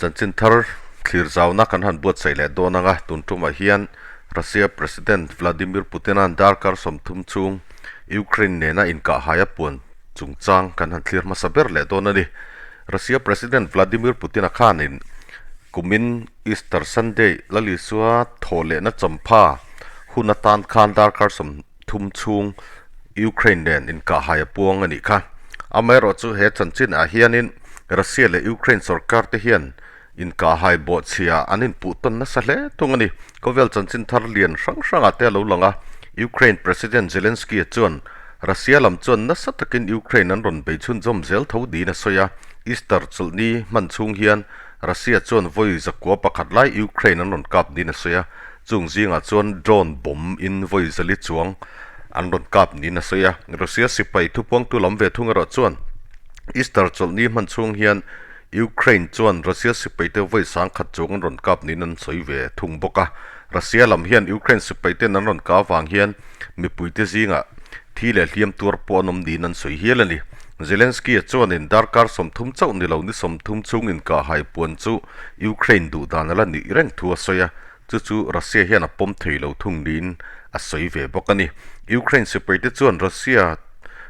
Chanchin thar thlir zauna kan han buatsaih leh dawn ang a, tun tumah hian Russia President Vladimir Putin-a'n darkar 30 chhung Ukraine nena inkahhai a puan chungchang kan han thlir hmasa ber leh dawn a ni. Russia President Vladimir Putin-a khanin kumin Easter Sunday Lalisua thaw lehna champha hun atan khan darkar 30 chhung Ukraine nen inkahhai a puang a nih kha. Amaherawhchu he chanchinah hianin Russia leh Ukraine sorkar te hian inkahhai bawhchhia an inpuh tawn nasa hle thung a ni. Khawvel chanchin thar lian hrang hrangah te a lo lang a, Ukraine President Zelensky-a chuan Russia lam chuan nasa takin Ukraine an rawn bei chhunzawm zel tho niin a sawi a, Easter chawlhni hman chhung hian Russia chuan vawi 101 lai Ukraine an rawn kap niin a sawi a, chung zingah chuan drone bomb in vawi 400 chuang an rawn kap niin a sawi a. Russia sipai thupuangtu lam ve thung erawh chuan Easter chawlhni hman chhung hian Ukraine chuan Russia sipaite vawi 10,000 chuang an rawn kap niin an sawi ve thung bawk a. Russia lam hian Ukraine sipaiten an rawn kah avang hian mipuite zingah thi leh hliam tuar pawh an awm niin an sawi hial a ni. Zelensky-a chuanin darkar 30 chauh ni lo ni 30 chhung inkahhai puan chu Ukraine duh dan a la nih reng thu a sawi a, chu chu Russia hian a pawm thei lo thung niin a sawi ve bawk a ni. Ukraine sipaite chuan Russia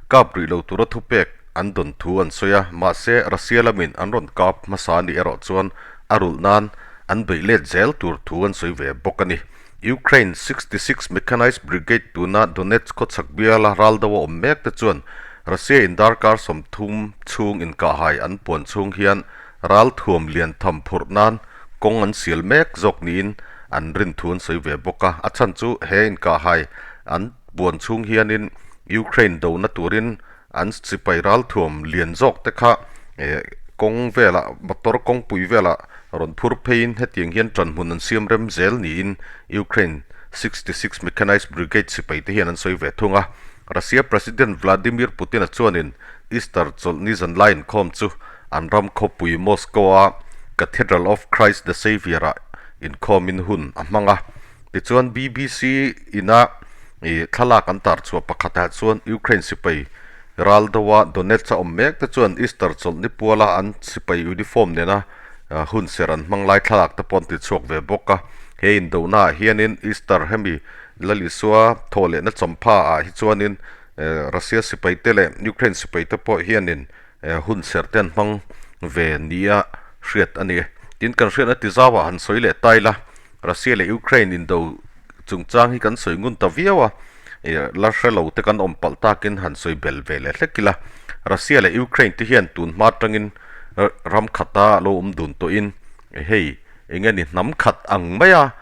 kap rih lo tura thupek an dawn thu an sawi a, mahse Russia lamin an rawn kap hmasa a nih erawh chuan a rulh nan an beih let zel tur thu an sawi ve bawk a ni. Ukraine 66 Mechanized Brigade tuna Donetsk khawchhak biala ral do a awm mek te chuan Russia in darkar 30 chhung inkahhai an puan chhung hian ral thuam lian tham phurh nan kawng an sial mek zawk niin an rin thu an sawi ve bawk a. A chhan chu he inkahhai an puan chhung hianin Ukraine dona turin an sipai ral thuam lian zawk te kha kawng velah motor kawngpui velah rawn phur pheiin hetiang hian ṭanhmun an siam rem zel niin Ukraine 66 Mechanized Brigade sipai te hian an sawi ve thung a. Russia President Vladimir Putin-a chuanin Easter chawlhni zanlai inkhawm chu an ram khawpui Moscow-a Cathedral of Christ the Saviour-ah inkhawmin hun a hmang a. Tichuan BBC ina thlalak an tar chhuah pakhatah chuan Ukraine sipai ral doa Donetsk a awm mek te chuan Easter chawlhni puala an sipai uniform nena hun ser an hmang lai thlalak te pawh an ti chhuak ve bawk a. He indohnaah hianin Easter hemi Lal Isua thawh lehna champha ah hi chuanin Russia sipai te leh Ukraine sipai te pawh hianin hun ser te an hmang ve nia hriat a ni. Tin kan hriatna ti zauah han sawi leh ta ila. Russia leh Ukraine indo chungchang hi kan sawi ngun ta viau a, la hre lo te kan awm palh takin han sawi bel ve leh hlek ila. Russia leh Ukraine te hian tun hma atangin ram khata lo awm dun tawhin hei eng nge ni hnam khat ang maia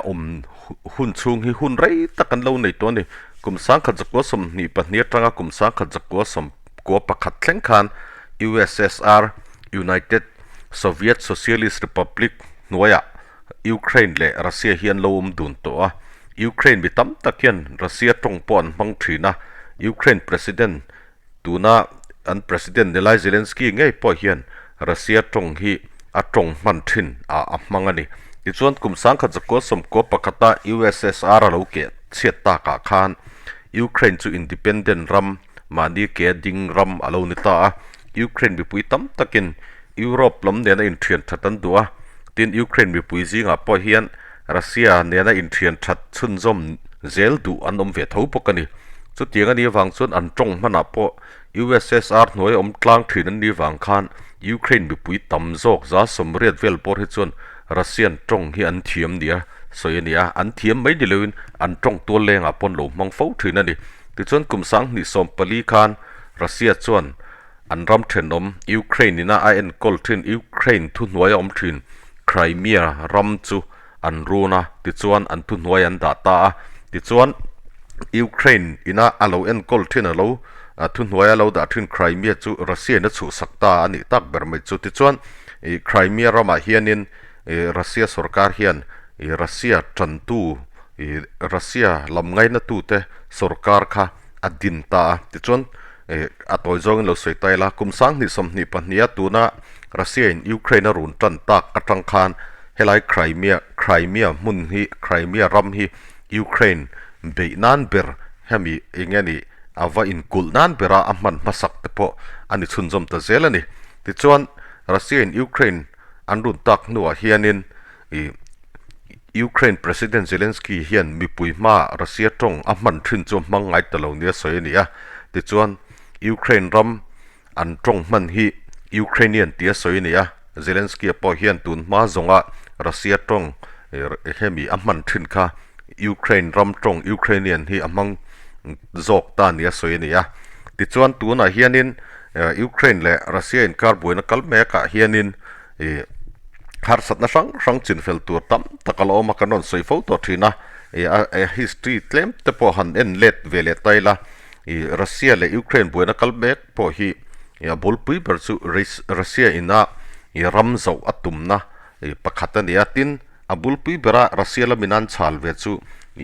awm hun chhung hi hun rei tak an lo nei tawh a ni. Kum 1922 atanga kum 1991 thleng khan USSR, United Soviet Socialist Republic, hnuaiah Ukraine leh Russia hi an lo awm dun tawh a, Ukraine mi tam tak hian Russia tawng pawh an hmang thin a, Ukraine President tuna an President Nilai Zelensky ngei pawh hian Russia tawng hi a tawng hman thin ah a hmang a ni. Tichuan kum 1991 a USSR a lo keh chhiat takah khan Ukraine chu independent ram mahni ke ding ram a lo ni ta a, Ukraine mipui tam takin Europe lam nena inthian that an duh a, tin Ukraine mipui zingah pawh hian Russia nena inthian that chhunzawm zel duh an awm ve tho bawk a ni. Chutiang a nih avang chuan an tawng hmanah pawh USSR hnuai awm tlang thin an nih vang khan Ukraine mipui tam zawk 80% vel pawh hi chuan Russian tawng hi an thiam nia sawi a ni a, an thiam mai ni loin an tawng tual lengah pawh an lo hmang fo thin a ni. Tichuan kum 2014 khan Russia chuan An ram thenawm Ukraine ina a enkawl thin Ukraine thuhnuai a awm thin Crimea ram chu an run a, tichuan an thuhnuai an dah ta a. Tichuan Ukraine ina a lo enkawl thin a lo thuhnuai a lo dah thin Crimea chu Russia in a chhuhsak ta a nih tak ber mai chu. Tichuan Crimea ramah hianin Russia sorkar hian Russia tantu Russia lam ngainatute sorkar kha a din ta a. Tichuan A tawi zawngin lo sawi ta ila, kum 2022 a tuna Russia in Ukraine a run tan tak atang khan helai Crimea, Crimea hmun hi, Crimea ram hi Ukraine beih nan ber hemi eng nge ni a va inkulh nan bera a hman hmasak te pawh a ni chhunzawm ta zel a ni. Tichuan Russia in Ukraine. An run tak hnuah hianin ih Ukraine President Zelensky hian mipui hmaah Russia tawng a hman thin chu a hmang ngai ta lo nia sawi a ni a. Tichuan, Ukraine ram an tawng hman hi Ukrainian tia sawi a ni a. Zelensky-a pawh hian tun hma zawnga Russia tawng hemi a hman thin kha Ukraine ram tawng Ukrainian hi a hmang zawk ta nia sawi a ni a. Tichuan, tunah hianin Ukraine leh Russia inkar buaina kal mekah hianin ih harsatna hrang hrang chinfel tur tam tak a la awm a, kan rawn sawi fo tawh thin a, ih a history tlem te pawh han en let ve leh ta ila, ih Russia leh Ukraine buaina kal mek pawh hi ih a bulpui ber chu Russia ina ih ram zoh a tumna ih pakhat a ni a, tin a bulpui bera Russia lamin an chhal ve chu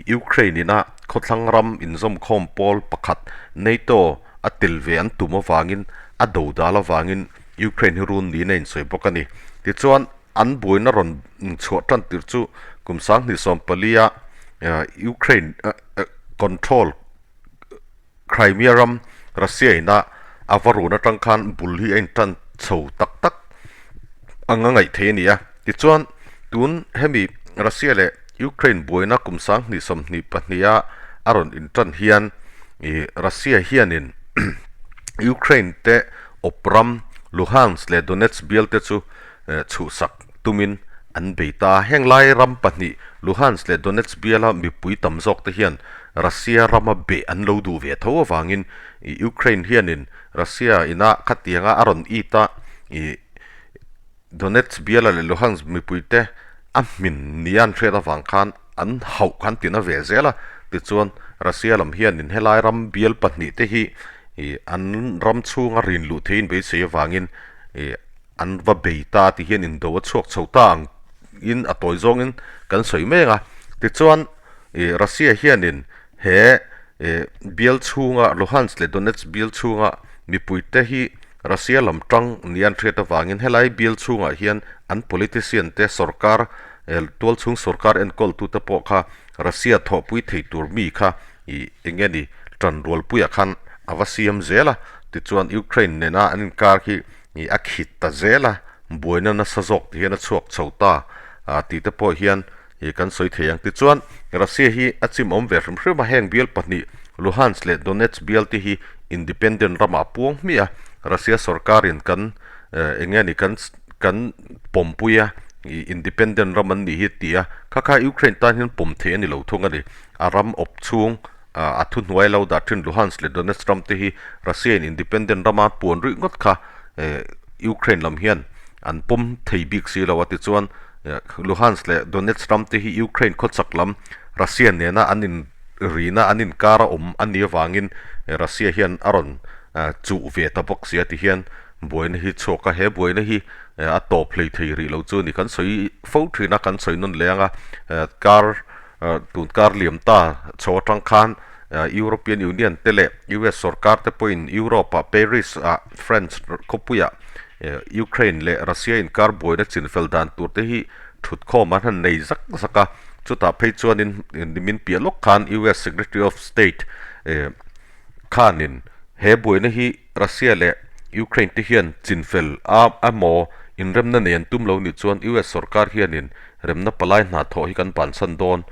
Ukraine ina khawthlang ram inzawmkhawm pawl pakhat NATO a tel ve an tum avangin a do dal avangin Ukraine hi run niin a insawi bawk a ni. Tichuan, an buaina rawn chhuah tan tir chu kum 2014 a Ukraine control Crimea ram Russia ina a va run atang khan bul hi a intan chho tak tak ang a ngaih thei a ni a. Tichuan, tun hemi Russia leh Ukraine buaina kum 2022 a a rawn intan hian Russia hianin Ukraine te Awp ram Luhansk leh Donetsk bialte chu chhuhsak tumin an bei ta. Heng lai ram pahnih Luhansk leh Donetsk biala mipui tam zawkte hian Russia rama beh an lo duh ve tho avangin Ukraine hianin Russia ina khatianga a rawn it a, Donetsk biala leh Luhansk mipuite a hmin nia an hriat avang khan an hauh khan tina ve zel a. Tichuan, Russia lam hianin helai ram bial pahnih te hi an ram chhunga rin luh theihin beisei avangin an va bei ta ti hian indo a chhuak chho ta ang in a tawi zawngin kan sawi mek a. Tichuan, Russia hianin he bial chhunga Luhansk leh Donetsk bial chhunga mipuite hi Russia lam tang nia an hriat avangin helai bial chhungah hian an politician te sorkar tualchhung sorkar enkawltute pawh kha Russia thawhpui thei tur mi kha ih eng nge ni tanrualpuiah khan a va siam zel a, tichuan Ukraine nena an inkar khi ih a khit ta zel a, buaina nasa zawk ti hian a chhuak chho ta tih te pawh hian ih kan sawi thei ang. Tichuan Russia hi a chim awm ve hrim hrim a, heng bial pahnih Luhansk leh Donetsk bial te hi independent ramah a puang hmiah a, Russia sorkarin kan eng nge ni kan kan pawmpui a, ih independent ram an nih hi ti a, kha kha Ukraine tan hian pawm theih a ni lo thung a ni. A ram awp chhung a thuhnuai lo dah thin Luhansk leh Donetsk ram te hi Russia in independent rama puan ruih ngawt kha Ukraine lam hian an pawm thei bik si lo a tichuan Luhansk leh Donetsk ram te hi Ukraine khawchak lam Russia nena an in rina an inkar a awm a nih avangin Russia hian a rawn chuh ve ta bawk si a ti hian buaina hi chhuak a he buaina hi a tawp hlei thei rih lo chu a ni kan sawi fo thin a kan sawi nawn leh ang a kar Tun kar liam ta chho atang khan European Union te leh US sorkar te pawhin Europe-ah Paris-ah French khawpuiah Ukraine leh Russia inkar buaina chinfel dan tur te hi thutkhawm an han nei zak zak a. Chutah phei chuanin nimin piah lawk khan US Secretary of State khanin he buaina hi Russia leh Ukraine te hian chinfel a emaw inremna nei an tum lo nih chuan US sorkar hianin remna palai hna thawh hi kan bansan dawn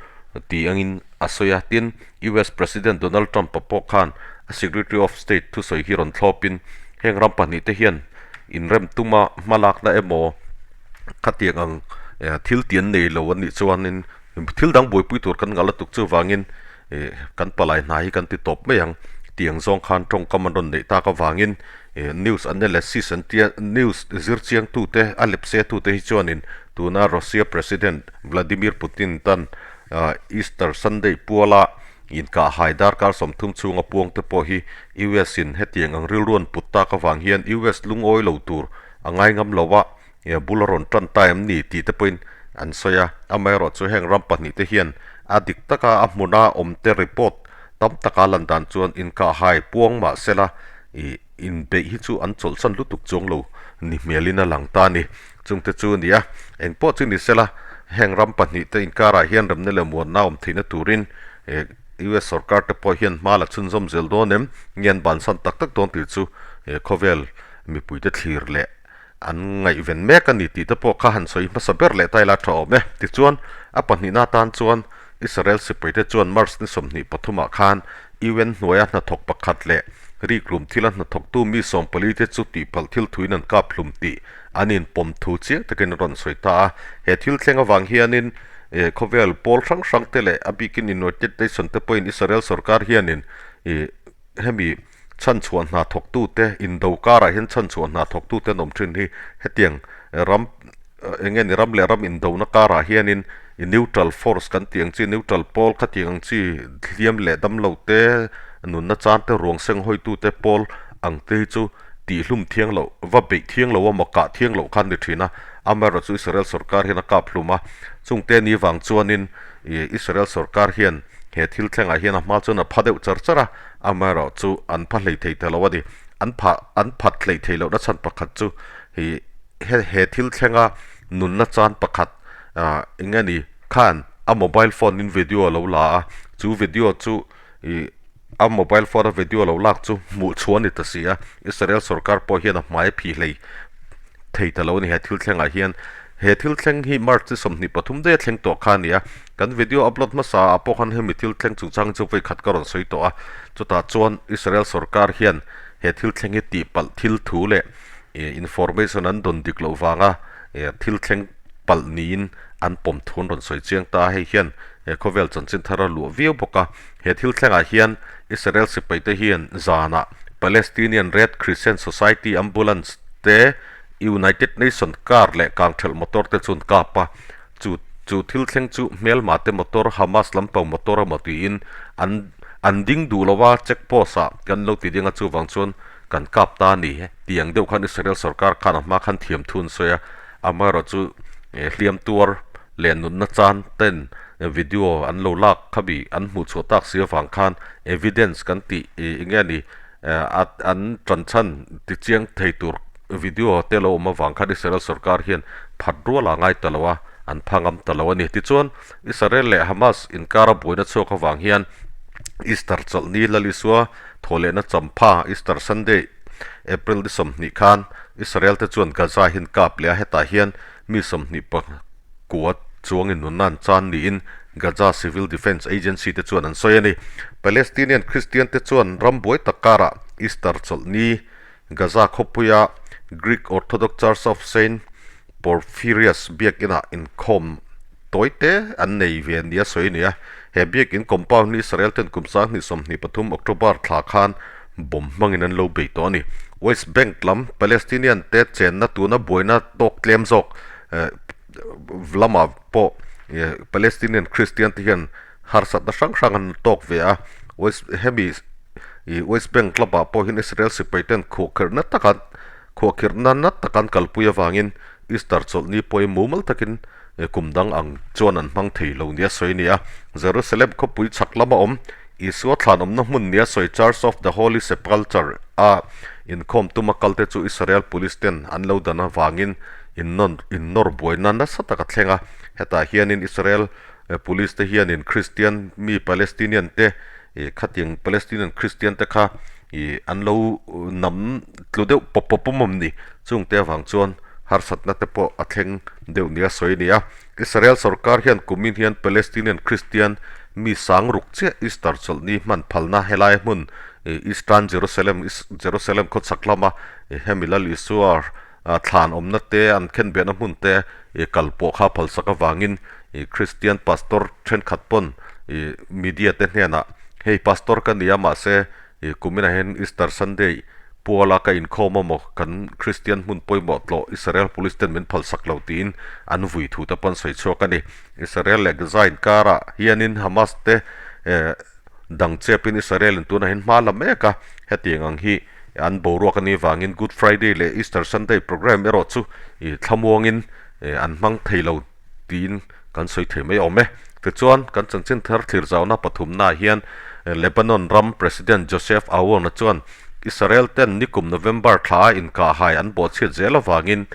tih angin a sawi a. Tin, US President Donald Trump-a pawh khan a Secretary of State thusawi hi rawn thlawpin heng ram pahnih te hian inrem tuma hmalakna emaw khatiang ang thil ti an nei lo a nih chuanin thil dang buaipui tur kan ngah lutuk chuvangin kan palai hna hi kan ti tawp mai ang tih ang zawng khan tawngkam an rawn neih tak avangin news analysis an tia news zir chiang tute a lepse tute hi chuanin Tuna Russia President Vladimir Putin tan Easter Sunday puala inkahhai darkar 30 chhunga puang te pawh hi US in hetiang ang rilru an put tak avang hian US lungawi lo tur a ngai ngam lo a, bul a rawn tan ta em ni tih te pawhin an sawi a. Amaherawh chu heng ram pahnih te hian a dik taka a hmuna awmte report tam taka lan dan chuan inkahhai puang mah sela ih inbeih hi chu an chawlhsan lutuk chuang lo ni hmelin a lang ta a ni. Chungte chu a ni a, eng pawh chu ni sela, heng ram pahnihte inkarah hian remna leh muanna awm theihna turin US sorkar te pawh hian hma la chhunzawm zel dawn em? Nge an bansan tak tak dawn tih chu khawvel mipuite thlir leh an ngaihven mek a ni tih te pawh kha han sawi hmasa ber leh ta ila tha awm e. Tichuan, a pahnihna atan chuan Israel sipaite chuan March ni 23 ah khan UN hnuaia hnathawk pakhat leh rikrum thila hnathawktu mi 14 te chu tihpalh thil thuin an kap hlum tih an inpawm thu chiang takin a rawn sawi ta a. He thil thleng avang hianin khawvel pawl hrang hrang te leh a bikin United Nation te pawhin Israel sorkar hianin hemi chhanchhuah hna thawktute indo karah hian chhanchhuah hna thawktute an awm thin hi hetiang ram eng nge ni ram leh ram indona karah hianin neutral force kan tih ang chi neutral pawl khatiang ang chi hliam leh damlo te nunna chan te ruang seng hawitute pawl ang te hi chu tihhlum thiang loh va beih thiang lo emaw kah thiang loh khan ni thin a amaherawh chu Israel sorkar hian a kap hlum a chungte ni vang chuanin Israel sorkar hian he thil thlengah hian a hma chuan a pha deuh char char a. Amaherawhchu an pha hlei thei ta lo a ni. An pha an phat hlei thei lohna chhan pakhat chu hi he he thil thlenga nunna chan pakhat ah eng nge ni khan a mobile phone in video a lo la a, chu video chu ih a mobile phone a video lo lak chu hmuh chhuah a ni ta si a, Israel sorkar pawh hian a hmai a phih hlei thei ta lo a ni he thil thlengah hian. He thil thleng hi March ni 23 daih a thleng tawh kha a ni a, kan video upload hmasa ah pawh khan hemi thil thleng chungchang chu vawi khat ka rawn sawi tawh a, chutah chuan Israel sorkar hian he thil thleng hi tihpalh thil thu leh information an dawn dik loh vanga thil thleng palh niin an pawm thu an rawn sawi chiang ta a, hei hian khawvel chanchin thar a luah viau bawk a, he thil thlengah hian Israel sipaite hian zanah Palestinian Red Crescent Society ambulance te United Nation car leh kangthelh motor te chu an kap a, chu chu thil thleng chu hmelma te motor Hamas lampang motor emaw tiin an an ding duh lo a, check post ah kan lo ti ding a chuvang chuan kan kap ta a ni tih ang deuh khan Israel sorkar khan a hma khan thiam thu an sawi a, amaherawh chu hliam tuar leh nunna chan ten video an lo lak kha mi an hmuh chhuah tak si avang khan evidence kan tih eng nge ni an tan chhan ti chiang thei tur video te lo awm avang khan Israel sorkar hian phat rual a ngai ta lo a, an pha ngam ta lo a ni. Tichuan, Israel leh Hamas inkara buaina chhuak avang hian Easter chawlhni Lal Isua thawhlehna champha Easter Sunday, April ni 20 khan Israel te chuan Gaza hi an kap leh a, hetah hian mi 29 chuangin nunna an chan niin Gaza Civil Defence Agency te chuan an sawi a ni. Palestinian Christian te chuan ram buai tak karah Easter chawlhni Gaza khawpuia Greek Orthodox Church of Saint Porphyrius biakinah inkhawm tawi te an nei ve nia sawi a ni a. He biakin compound hi Israel ten kum 2023 October thla khan bomb hmangin an lo bei tawh a ni. West Bank lam Palestinian te chenna tuna buaina tawk tlem zawk lamah pawh Palestinian Christian te hian harsatna hrang hrang an tawk ve a. West hemi Ih West Bank lamah pawh hian Israel sipai ten khuahkhirhna taka khuahkhirhna na tak an kalpui avangin Easter chawlhni pawhin mumal takin kum dang ang chuan an hmang thei lo nia sawi a ni a. Jerusalem khawpui chhak lama awm Isua thlan awmna hmun nia sawi Church of the Holy Sepulchre a inkhawm tuma kalte chu Israel police ten an lo dan avangin innawn innawr buaina nasa tak a thleng a. Hetah hianin Israel police te hianin Christian mi Palestinian te Ih khatiang Palestinian Christian te kha ih an lo nam tlu deuh pawp pawp awm awm ni. Chungte avang chuan harsatna te pawh a thleng deuh nia sawi a ni a. Israel sorkar hian kumin hian Palestinian Christian mi sang ruk chiah Easter chawlhni hman phalna helai hmun ih Eastern Jerusalem Jerusalem khawchhak lama hemi Lal Isua thlan awmna te an khenbehna hmun te ih kal pawh kha phalsak avangin ih Christian pastor thenkhat pawn ih media te hnenah hei pastor ka ni a mahse ih kuminah hian Easter Sunday puala ka inkhawm amaw kan Christian hmun pawimawh tlawh Israel police ten min phalsak lo tiin an vui thu te pawn sawi chhuak a ni. Israel leh Gaza inkarah hianin Hamas te eh Dang chepin Israel in tunah hian hma la mek a, hetiang ang hi an boruak a nih vangin Good Friday leh Easter Sunday programme erawh chu ih thlamuangin an hmang thei lo tiin kan sawi thei mai awm e. Tichuan, kan chanchin thar thlir zauna pathumnaah hian Lebanon ram President Joseph Aoun-a chuan Israel ten nikum November thla a inkahhai an bawhchhiat zel avangin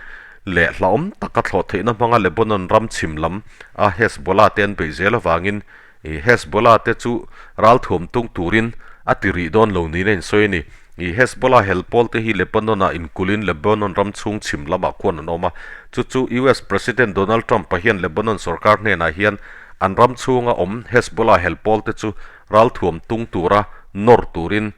leh hlauhawm taka thlawh theihna hmanga Lebanon ram chhim lam a Hezbollah te an beih zel avangin I Hezbollah te chu ralthuam tung turin a ti rih dawn lo niin a insawi a ni. Ih Hezbollah hel pawl te hi Lebanon ah inkulhin Lebanon ram chhung chhim lamah khuan an awm a. Chu chu US President Donald Trump-a hian Lebanon sorkar hnenah hian an ram chhunga awm Hezbollah hel pawl te chu ralthuam tung tura nawr turin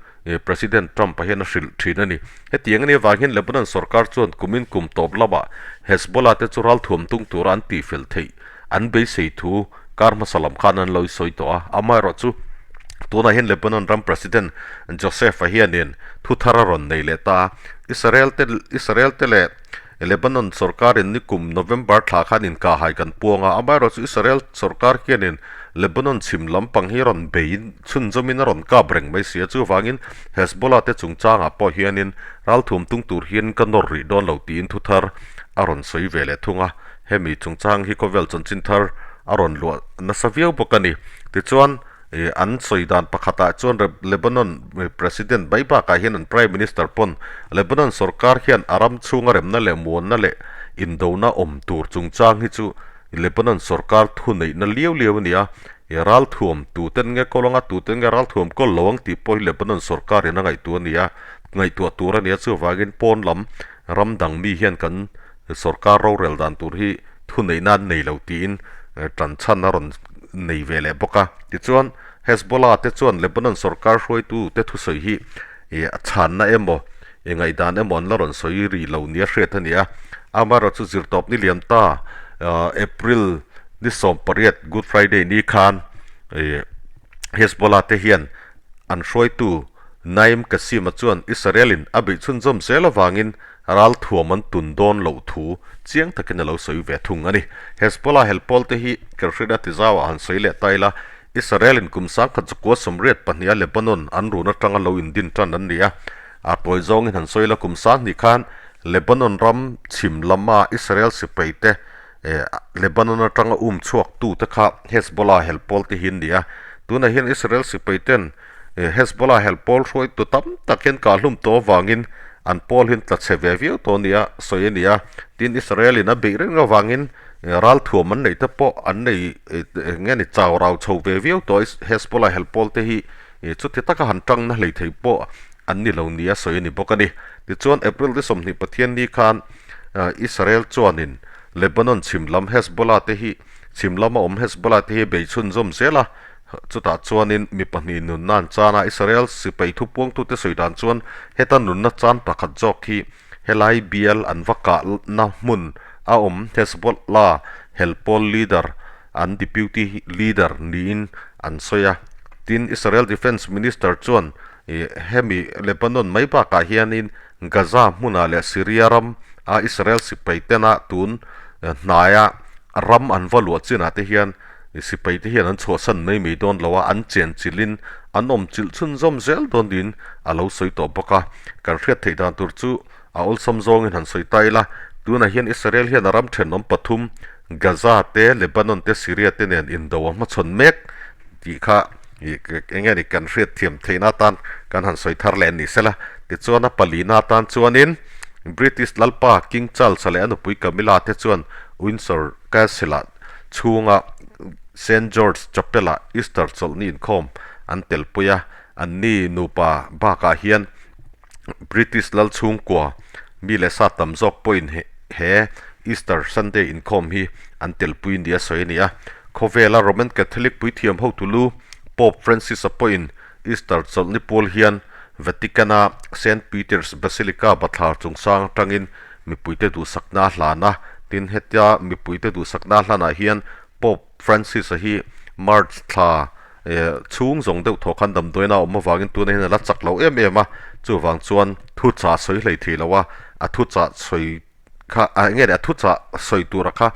President Trump-a hian a hrilh thin a ni. Hetiang a nih avang hian Lebanon sorkar chuan kumin kum tawp lamah Hezbollah te chu ralthuam tung tura an tihfel theih an beisei thu kar hmasa lam khan an lo sawi tawh a. Amaherawh chu tunah hian Lebanon ram President Joseph-a hianin thu thar a rawn nei leh ta a. Israel te Israel te leh Lebanon sorkarin nikum November thla khan inkahhai kan puang a, amaherawh chu Israel sorkar hianin Lebanon chhim lampang hi rawn beiin chhunzawmin a rawn kap reng mai si a, chuvangin Hezbollah te chungchangah pawh hianin ralthuam tung tur hian ka nawr rih dawn lo tiin thuthar a rawn sawi ve leh thung a, hemi chungchang hi khawvel chanchin thar a rawn luah nasa viau bawk a ni. Tichuan. Ih an sawi dan pakhatah chuan Lebanon President mai bakah hian an Prime Minister pawn Lebanon sorkar hian a ram chhunga remna leh muanna leh indona awm tur chungchang hi chu Lebanon sorkar thuneihna liau liau a ni a, ih ralthuam tuten nge kawl anga tuten nge ralthuam kawl lo ang tih pawh hi Lebanon sorkarin a ngaihtuah a ni a, ngaihtuah tur a ni a, chuvangin pawn lam ram dang mi hian kan sorkar rorel dan tur hi thuneihna an nei lo tiin tan chhan a rawn nei ve leh bawk a. Tichuan, Hezbollah te chuan Lebanon sorkar hruaitu te thusawi hi ih a chhanna emaw, ih ngaihdan emaw an la rawn sawi rih lo nia hriat a ni a. Amaherawhchu chu zirtawp ni liam ta April ni 18 Good Friday ni khan ih Hezbollah te hian an hruaitu Naim Qassem-a chuan Israel-in a beih chhunzawm zel avangin Ralthuam an tun dawn loh thu chiang takin a lo sawi ve thung a ni. Hezbollah helpawl te hi Kerhrina tizauah han sawi leh ta ila, Israel-in kum 1982 a Lebanon an run atanga lo indin tan an ni a. A tawi zawngin han sawi ila kum 2000 khan Lebanon ram chhim lama Israel sipai te Lebanon atanga um chhuak tu te kha Hezbollah helpawl te hi an ni a. Tunah hian Israel sipai ten Hezbollah hel pawl hruaitu tam tak hian kahhlum tawh avangin an pawl hi an tla chhe ve viau tawh a nia sawi a ni a. Tin, Israel-in a beih reng avangin ralthuam an neih te pawh an nei eng nge ni chau rau chho ve viau tawh a, Hezbollah hel pawl te hi chuti taka han tangna hlei thei pawh an ni lo nia sawi a ni bawk a ni. Tichuan, April ni 20 Pathianni khan Israel chuanin Lebanon chhim lam Hezbollah te hi chhim lama awm Hezbollah te hi bei chhunzawm zel a, Chutah chuanin mi pahnih nunna an chan a, Israel sipai thupuangtute sawi dan chuan heta nunna chan pakhat zawk hi helai bial an va kahna hmun a awm Hezbollah helpawl leader an deputy leader niin an sawi a. Tin, Israel Defence Minister chuan hemi Lebanon mai bakah hianin Gaza hmunah leh Syria ram a Israel sipai tena tun hnaia ram an va luah chinah te hian Sipai te hian an chhuahsan mai mai dawn lo a, an chen chilhin an awm chilh chhunzawm zel dawn niin a lo sawi tawh bawk a. Kan hriat theih dan tur chu a awlsam zawngin han sawi ta ila, tunah hian Israel hian a ram thenawm pathum, Gaza te, Lebanon te, Syria te nen indo a hmachhawn mek tih kha eng nge ni kan hriat thiam theihna atan kan han sawi thar leh a ni sela. Tichuan a palina atan chuanin British lalpa King Charles-a leh a nupui Camilla te chuan Windsor Castle-ah chhunga Saint George Chapel-ah Easter chawlhni inkhawm an telpui a, anni nupa bakah hian British lal chhungkua mi leh sa tam zawk pawhin he Easter Sunday inkhawm hi an telpui nia sawi a ni a. Khawvela Roman Catholic puithiam hotu lu Pope Francis-a pawhin Easter chawlhni pual hian Vatican-a Saint Peter's Basilica bathlar chungchang atangin mipuite duhsakna a hlan a, tin hetia mipuite duhsakna a hlanah hian Pope Francis-a hi March thla chhung zawng deuh thaw khan damdawiin a awm avangin tunah hian a la chak lo em em a, chuvang chuan thuchah sawi hlei thei lo a, a thuchah sawi kha a eng nge ni a thuchah sawi tura kha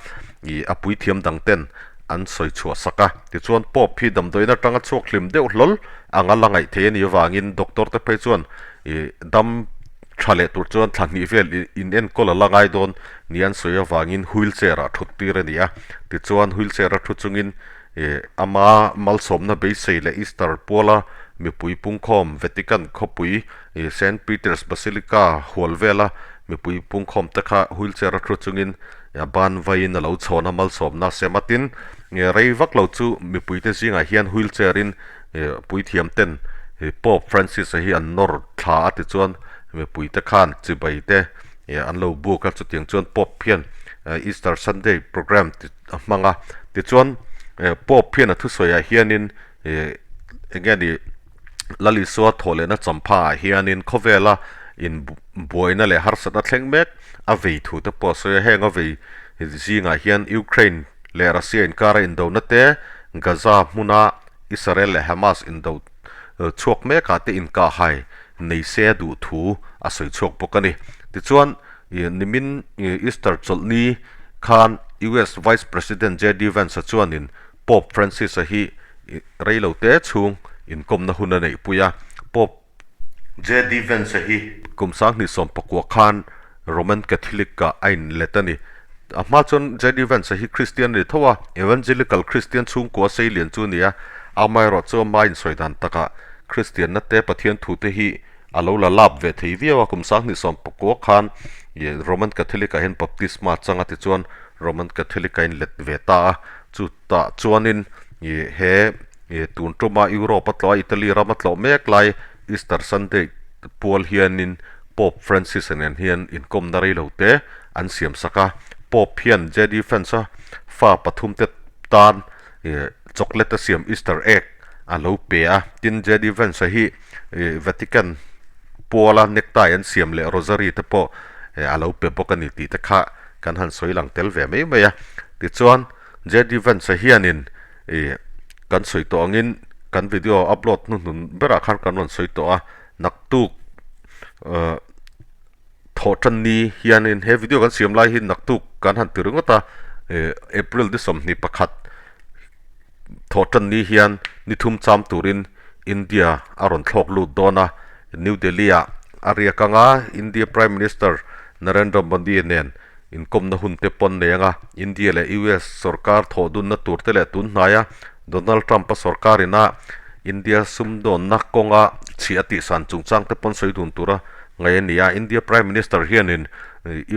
ih a puithiam dang ten an sawi chhuah sak a, tichuan Pope hi damdawiin atanga chhuak hlim deuh hlawl anga la ngaih thei a nih avangin doctor te phei chuan ih dam Tha leh tur chuan thla hnih vel in enkawl a la ngai dawn ni an sawi avangin wheelchair ah thut tir a ni a. Tichuan wheelchair a thu chungin ih ama malsawmna beisei leh Easter puala mipui pungkhawm Vatican khawpui ih Saint Peter's Basilica hual vela mipui pungkhawm te kha wheelchair a thu chungin a ban vaiin a lo chhawn a malsawmna sem a. Tin, rei vak lo chu mipuite zingah hian wheelchair in ih puithiam ten Pope Francis-a hi an nawr thla a tichuan mipuite khan chibai te an lo buk a, chutiang chuan Pope hian Easter Sunday programme a hmang a, tichuan Pope hian a thusawiah hianin eng nge ni Lal Isua thawh lehna champha ah hianin khawvela in buaina leh harsatna thleng mek a vei thu te pawh a sawi a, heng a vei zingah hian Ukraine leh Russia inkara indona te, Gaza hmuna Israel leh Hamas indo chhuak mekah te inkahhai nei se a duh thu a sawi chhuak bawk a ni. Tichuan, nimin Easter chawlhni khan US Vice President JD Vance-a chuanin Pope Francis-a hi reilo te chhung inkawmna hun a neihpui a, Pope JD Vance-a hi kum 2019 khan Roman Catholic-ah a inlet a ni. A hma chuan JD Vance-a hi Kristian a ni tho a, Evangelical Kristian chhungkua seilian chu a ni a, amaherawhchu ama insawi dan takah Kristianna te Pathian thute hi a lo la lap ve thei viau a, kum 2019 khan Roman Catholic-ah hian baptisma chang a tichuan Roman Catholic a inlet ve ta a, chutah chuanin he tun tuma Europe a tlawh a, Italy ram a tlawh mek lai Easter Sunday pual hianin Pope Francis-a nen hian inkawmna rei lo te an siam sak a, Pope hian JD Vance-a fa pathum te tan chocolate a siam Easter egg a lo pe a, tin JD Vance-a hi Vatican puala necktie an siam leh rosary te pawh a lo pe bawk a ni tih te kha kan han sawi lang tel ve mai mai a. Tichuan, JD Vance-a hianin ih kan sawi tawh angin kan video upload hnuhnun berah khan kan rawn sawi tawh a, naktuk ah thawh tan ni hianin he video kan siam lai hi naktuk kan han ti ringawt a, ih April ni 21 Thawh tan ni hian ni thum cham turin India a rawn thlawk lut dawn a, New Delhi-ah a riak anga India Prime Minister Narendra Modi nen inkawmna hun te pawn nei anga India leh US sorkar thawh dunna tur te leh tun hnaia Donald Trump-a sorkar ina India sumdawnna kawnga chhia tihsan chungchang te pawn sawi dun tura ngaih a ni a. India Prime Minister hianin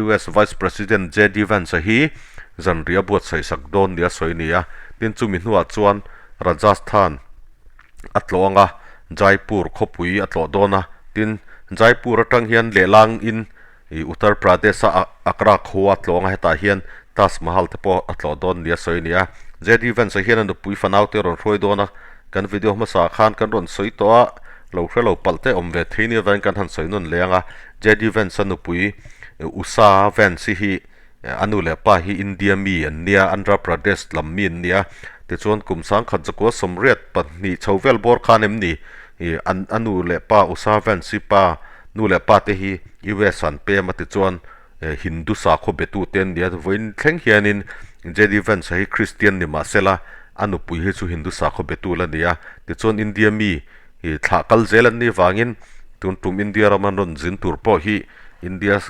US Vice President JD Vance-a hi zanriah buatsaih sak dawn nia sawi a ni a, tin chumi hnuah chuan Rajasthan a tlawh anga Jaipur khawpui a tlawh dawn a, tin Jaipur atang hian lehlang in Uttar Pradesh a Agra khua a tlawh anga hetah hian Taj Mahal te pawh a tlawh dawn nia sawi a ni a. JD Vance-a hian a nupui fanau te a rawn hruai dawn a, kan video hmasa khan kan rawn sawi tawh a, lo hre lo palh te awm ve thei nia vangin kan han sawi nawn leh anga JD Vance-a nupui Usha Vance-i hi A nu leh pa hi India mi an nia, Andhra Pradesh lam mi an nia. Tichuan kum 1984 chho vel bawr khan em ni an a nu leh pa Usha Vance-i pa nu leh pa te hi US an pem a tichuan Hindu sakhaw betu te an nia. Vawiin thleng hianin JD Vance-a hi Christian ni mahsela a nupui hi chu Hindu sakhaw betu la nia. Tichuan India mi thlah kal zel an nih vangin tun tum India ram an rawn zin tur pawh hi India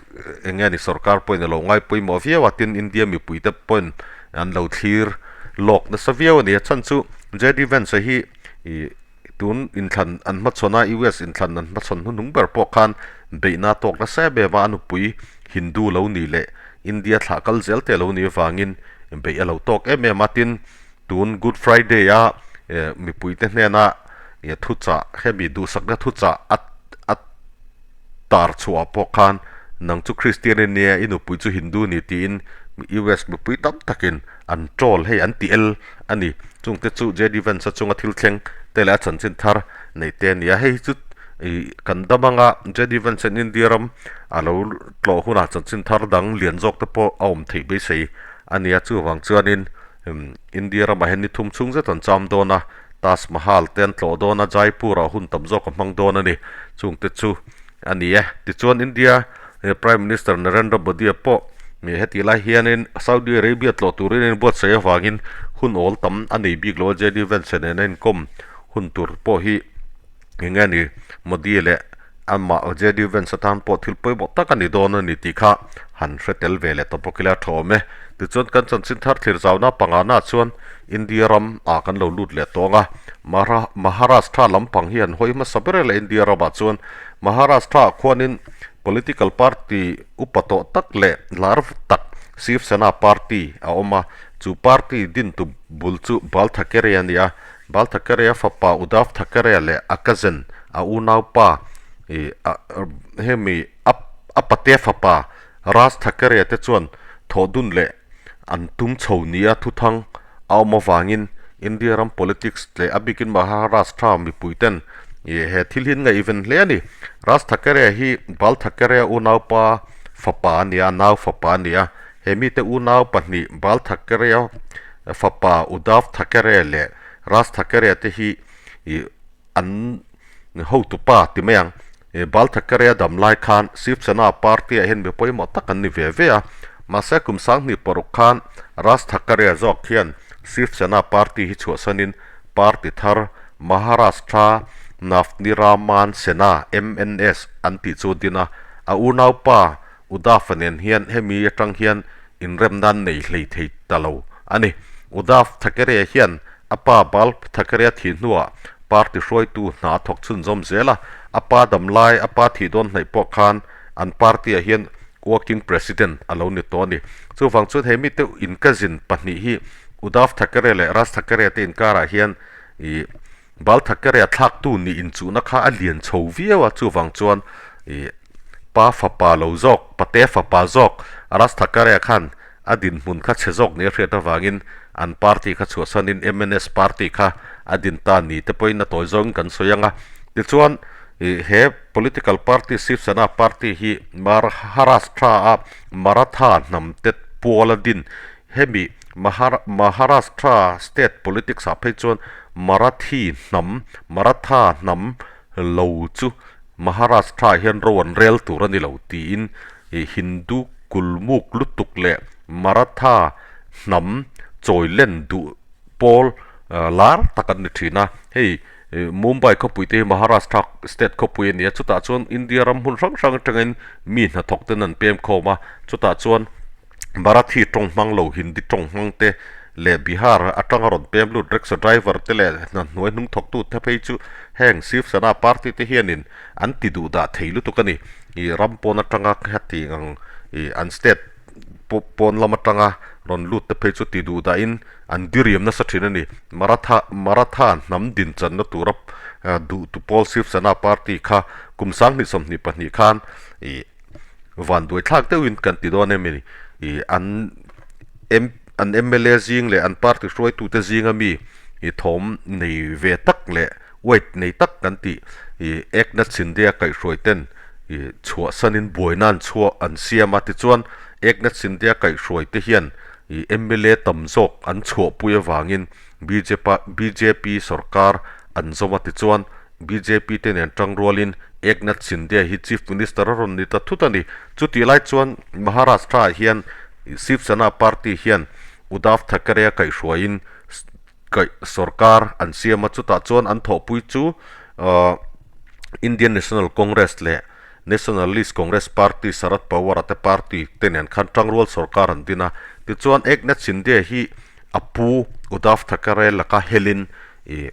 eng nge ni sorkar pawhin a lo ngai pawimawh viau a, tin India mipuite pawhin an lo thlir lawk nasa viau a ni. A chhan chu JD Vance-a hi ih tun inthlan an hmachhawn a, US inthlan an hmachhawn hnuhnung ber pawh khan beihna tawk nasa em em a, a nupui Hindu lo nih leh India thlah kal zel te a lo nih avangin beih a lo tawk em em a, tin Tun Good Friday a mipuite hnena thuchah hemi duhsakna thuchah a a tar chhuah pawh khan nang chu Christian i nia i nupui chu Hindu ni tiin US mipui tam takin an troll hei an ti el a ni. Chungte chu JD Vance a chunga thil thleng te leh a chanchin thar neih te a ni a. Hei hi chu ih kan dam anga JD Vance hian India ram a lo tlawh hunah chanchin thar dang lian zawk te pawh a awm theih beisei a ni a. Chuvang chuanin India ramah hian ni thum chhung zet an cham dawn a, Taj Mahal te an tlawh dawn a, Jaipur ah hun tam zawk a hmang dawn a ni. Chungte chu a ni e. Tichuan India Prime Minister Narendra Modi-a pawh hetih lai hianin Saudi Arabia tlawh turin a inbuatsaih avangin hun awl tam a nei bik lo a, JD Vance nena inkawm hun tur pawh hi Eng nge ni Modi leh amah JD Vance atan pawh thil pawimawh tak a ni dawn a ni tih kha han hre tel ve leh ta bawk ila tha awm e. Tichuan kan chanchin thar thlir zauna pangana chuan India ram ah kan lo lut leh tawng a, Maharashtra lampang hi an hawi hmasa ber e leh India ramah chuan Maharashtra ah khuanin political party upa tawh tak leh lar tak Shiv Sena party a awm a, chu party dintu bul chu Bal Thackeray a ni a, Bal Thackeray-a fapa Uddhav Thackeray leh a cousin a unaupa ih hemi a a patea fapa Raj Thackeray te chuan thawh dun leh an tum chho nia thuthang a awm avangin India ram politics leh a bikin Maharashtra mipui ten ih he thil hi an ngaihven hle a ni. Raj Thackeray hi Bal Thackeray unaupa fapa a ni a, nau fapa a ni a. He mite unau pahnih Bal Thackeray fapa Uddhav Thackeray leh Raj Thackeray te hi ih an hotu pa ti mai ang. Bal Thackeray a dam lai khan Shiv Sena party ah hian mi pawimawh tak an ni ve ve a. Mahse kum 2006 khan Raj Thackeray zawk hian Shiv Sena party hi chhuahsanin party thar Maharashtra Navnirman Sena, MNS, an tih chu a din a. A unaupa Uddhav-a nen hian hemi atang hian inremna an nei hlei thei ta lo a ni. Uddhav Thackeray hian a pa Bal Thackeray-a thih hnuah party hruaitu hna a thawk chhunzawm zel a, a pa dam lai a pa thih dawn hnaih pawh khan an party-ah hian working president a lo ni tawh a ni. Chuvang chuan he mite inkazin pahnih hi Uddhav Thackeray leh Raj Thackeray te inkarah hian ih Bal Thackeray-a thlaktu nih inchuhna kha a lian chho viau a, chuvang chuan ih pa fapa lo zawk, pate fapa zawk Raj Thackeray-a khan a dinhmun kha chhe zawk nia hriat avangin an party kha chhuahsanin MNS party kha a din ta ni te pawhin a tawi zawngin kan sawi ang a. Tichuan ih he political party Shiv Sena party hi Maharashtra-a Maratha hnam te puala din Hemi Maharashtra state politics ah phei chuan Marathi hnam, Maratha hnam lo chu Maharashtra ah hian ro an rel tur a ni lo tiin Hindu kulmuk lutuk leh Maratha hnam chawilen duh pawl lar tak an ni thin a. Hei Mumbai khawpui te hi Maharashtra state khawpui a ni a, chutah chuan India ram hmun hrang hrang atangin mi hnathawk ten an pem khawm a, chutah chuan Marathi tawng hmang lo Hindi tawng hmang te leh Bihar atanga rawn pem lut rickshaw driver te leh hna hnuai hnung thawktu te phei chu heng Shiv Sena party te hianin an ti duh dah thei lutuk a ni. Ih ram pawn atanga heti ang ih an state pawn lam atanga rawn lut te phei chu ti duh dahin an diriam nasa thin a ni. Maratha Maratha hnam din channa tura duh tu pawl Shiv Sena party kha kum 2022 khan ih van duai thlak deuhin kan ti dawn em ni ih an M an mla zing leh an party hruaitute zinga mi ih thawm nei ve tak leh weight nei tak kan tih ih Eknath Shinde a kaihhruai ten ih chhuahsanin buaina an chhuah an siam a tichuan Eknath Shinde a kaihhruai te hian ih mla tam zawk an chhuahpui avangin bjp bjp sawrkar an zawm a tichuan Bjp te nen tang rualin Eknath Shinde hi Chief Minister a rawn ni ta thut a ni. Chutih lai chuan Maharashtra ah hian Shiv Sena party hian Uddhav Thackeray a kaihhruaiin kaih sorkar an siam a, chutah chuan an thawhpui chu Indian National Congress leh Nationalist Congress Party Sharad Pawar a te party te nen khan tangrual sorkar an din a. Tichuan Eknath Shinde hi a pu Uddhav Thackeray laka helin ih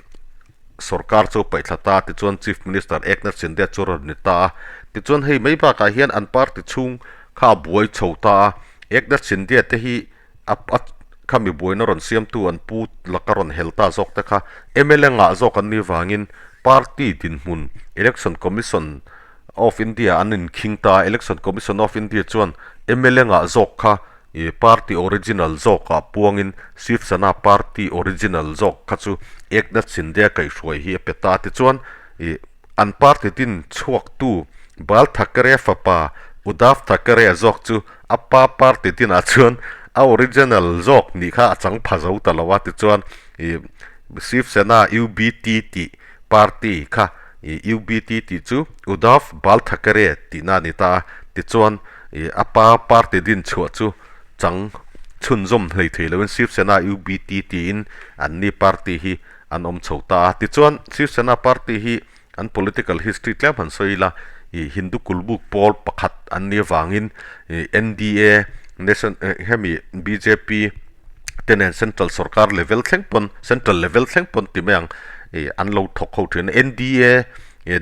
Sorkar chu paih thla ta tichuan Chief Minister Eknath Shinde chu rawn ni ta a. Tichuan hei mai bakah hian an party chhung kha a buai chho ta a. Eknath Shinde te hi a a khami buaina rawn siamtu an pu laka rawn hel ta zawk te kha mla ngah zawk an nih vangin party dinhmun Election Commission of India an inkhing ta a. Election Commission of India chuan mla ngah zawk kha I party original zawkah puangin Shiv Sena party original zawk kha chu Eknath Shinde kaihhruai hi a pe ta. Tichuan, i an party din chhuaktu Bal Thackeray fapa Uddhav Thackeray zawk chu a pa party dinah chuan a original zawk nih kha a chang pha zo ta lo a. Tichuan, i Shiv Sena UBT tih party kha i UBT tih chu Uddhav Bal Thackeray tihna a ni ta a. Tichuan, Ih a pa party din chhuah chu chang chhunzawm hlei thei loin Shiv Sena UBT tiin anni party hi an awm chho ta a. Tichuan Shiv Sena party hi an political history tlem han sawi ila ih Hindu kulmuk pawl pakhat an nih avangin ih NDA nation hemi bjp te nen central sorkar level thleng pawn central level thleng pawn ti mai ang ih an lo thawk ho thin a. NDA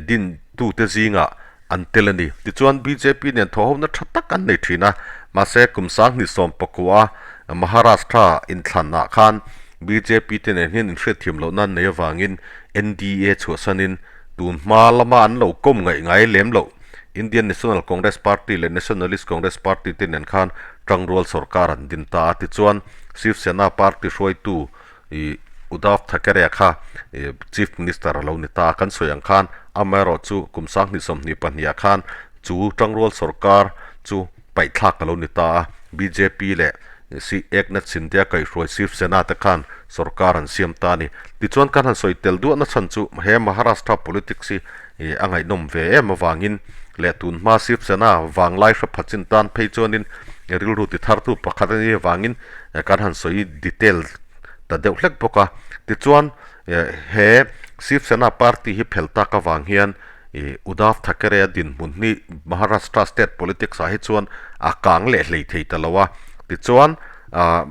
din tute zingah an tel a ni. Tichuan, bjp nen thawhhona tha tak an nei thin a, mahse kum 2019 a Maharashtra inthlanah khan bjp te nen hian inhriatthiam lohna an nei avangin NDA chhuahsanin Tun hma lama an lo kawm ngaih ngai lem loh Indian National Congress Party leh Nationalist Congress Party te nen khan tangrual sorkar an din ta a. Tichuan, Shiv Sena party hruaitu ih Uddhav Thackeray-a kha ih Chief Minister a lo ni ta a. Kan sawi ang khan amaherawhchu kum 2022 ah khan chu tangrual sorkar chu paihthlak a lo ni ta a. Bjp leh Si Eknath Shinde-a kaihhruai Shiv Sena te khan sorkar an siam ta a ni. Tichuan kan han sawi tel duahna chhan chu he Maharashtra politics hi a ngaihnawm ve em avangin leh tun hma Shiv Sena vanglai hre phachin tan phei chuanin rilru ti thartu pakhat a nih avangin kan han sawi detail ta deuh hlek bawk a. Tichuan he Shiv Sena party hi phel tak avang hian Ih Uddhav Thackeray-a dinhmun hi Maharashtra state politics ah hi chuan a kang leh hlei thei ta lo a. Tichuan ah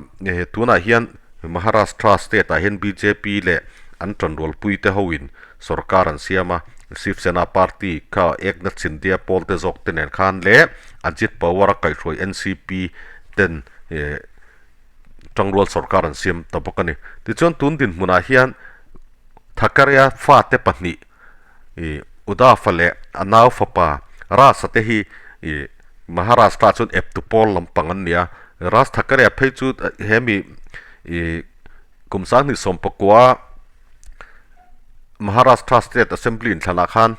tunah hian Maharashtra state ah hian bjp leh an tanrualpui te hoin sorkar an siam a, Shiv Sena party kha Eknath Shinde-a pawl te zawk te nen khan leh Ajit Pawar-a kaihhruai NCP ten ih tangrual sorkar an siam ta bawk a ni. Tichuan tun dinhmunah hian Thackeray-a fate pahnih Ih Uddhava leh a nau fapa Rasa te hi ih Maharashtra chuan eptu pawl lampang an ni a. Raj Thackeray phei chu he mi ih kum 2019 Maharashtra State Assembly inthlanah khan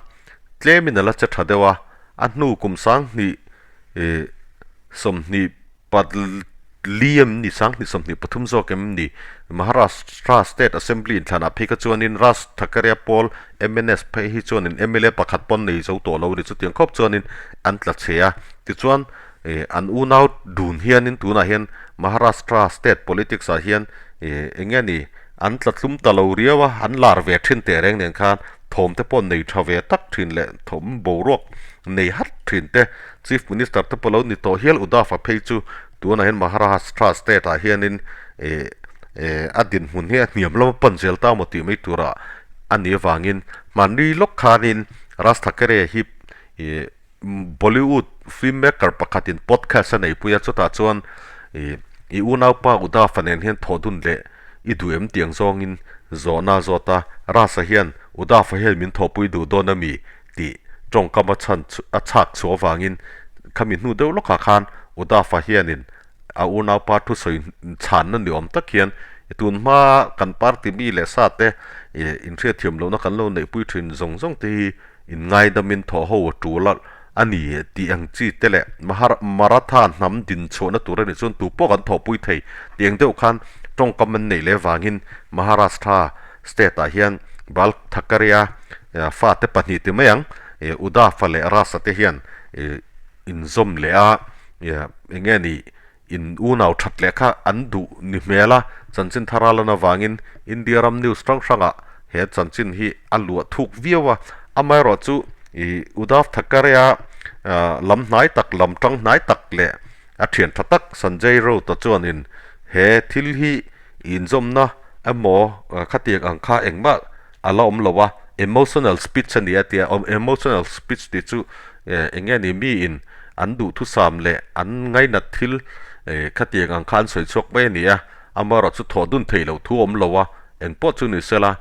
tlemin a la che tha deuh a, a hnu kum 2020 Patli em ni 2023 zawk em ni? Maharashtra State Assembly inthlanah phei kha chuanin Raj Thackeray pawl MNS phei hi chuanin mla pakhat pawn nei zo tawh lo a ni. Chutiang khawp chuanin an tla chhe a. Tichuan an unau dun hianin tunah hian Maharashtra State politics ah hian eng nge ni an tla tlum ta lo riau a, an lar ve thin teh reng nen khan thawm te pawh nei tha ve tak thin leh thawm boruak nei hat thin te Chief Minister te pawh lo ni tawh hial Uddhava phei chu tunah hian Maharashtra state ah hianin eh eh a dinhmun hi a hniam lama pan zel ta maw tih mai turah a nih avangin hmanni lawk khanin Raj Thackeray hi ih Bollywood film maker pakhatin podcast a neipui a chutah chuan ih i unaupa Uddhava nen hian thawh dun leh i duh em tih ang zawngin zawhna a zawt a Raj-a hian Uddhava hian min thawhpui duh dawn a mi tih tawngkam a chhan a chhak chhuah avangin khami hnu deuh lawkah khan Uddhava hianin a unaupa thusawi chhanna ni awm tak hian tun hma kan party mi leh sa te inhriatthiam lohna kan lo neihpui thin zawng zawng te hi inngaidamin thawh ho a tul a a ni tih ang chi te leh Maratha hnam din chhuahna tur a nih chuan tu pawh kan thawhpui thei tih ang deuh khan tawngkam an neih leh avangin Maharashtra state ah hian Bal Thackeray-a Fate pahnih ti mai ang, Uddhava leh Rasa te hian inzawm leh a, eng nge ni in unau that leh kha an duh ni hmel a, chanchin thar a lan avangin India ram news hrang hrangah he chanchin hi a luah thuk viau a. Amaherawhchu Uddhav Thackeray-a lam hnai tak, lam tang hnai tak leh a thian tha tak Sanjay Raut-a chuanin he thil hi inzawmna emaw khatiang ang kha engmah a la awm lo a, emotional speech a ni a tia, emotional speech tih chu eng nge ni miin an duhthusam leh an ngainat thil khatiang ang kha an sawi chhuak mai a ni a, amaherawh chu thawh dun theih loh thu a awm lo a, eng pawh chu ni sela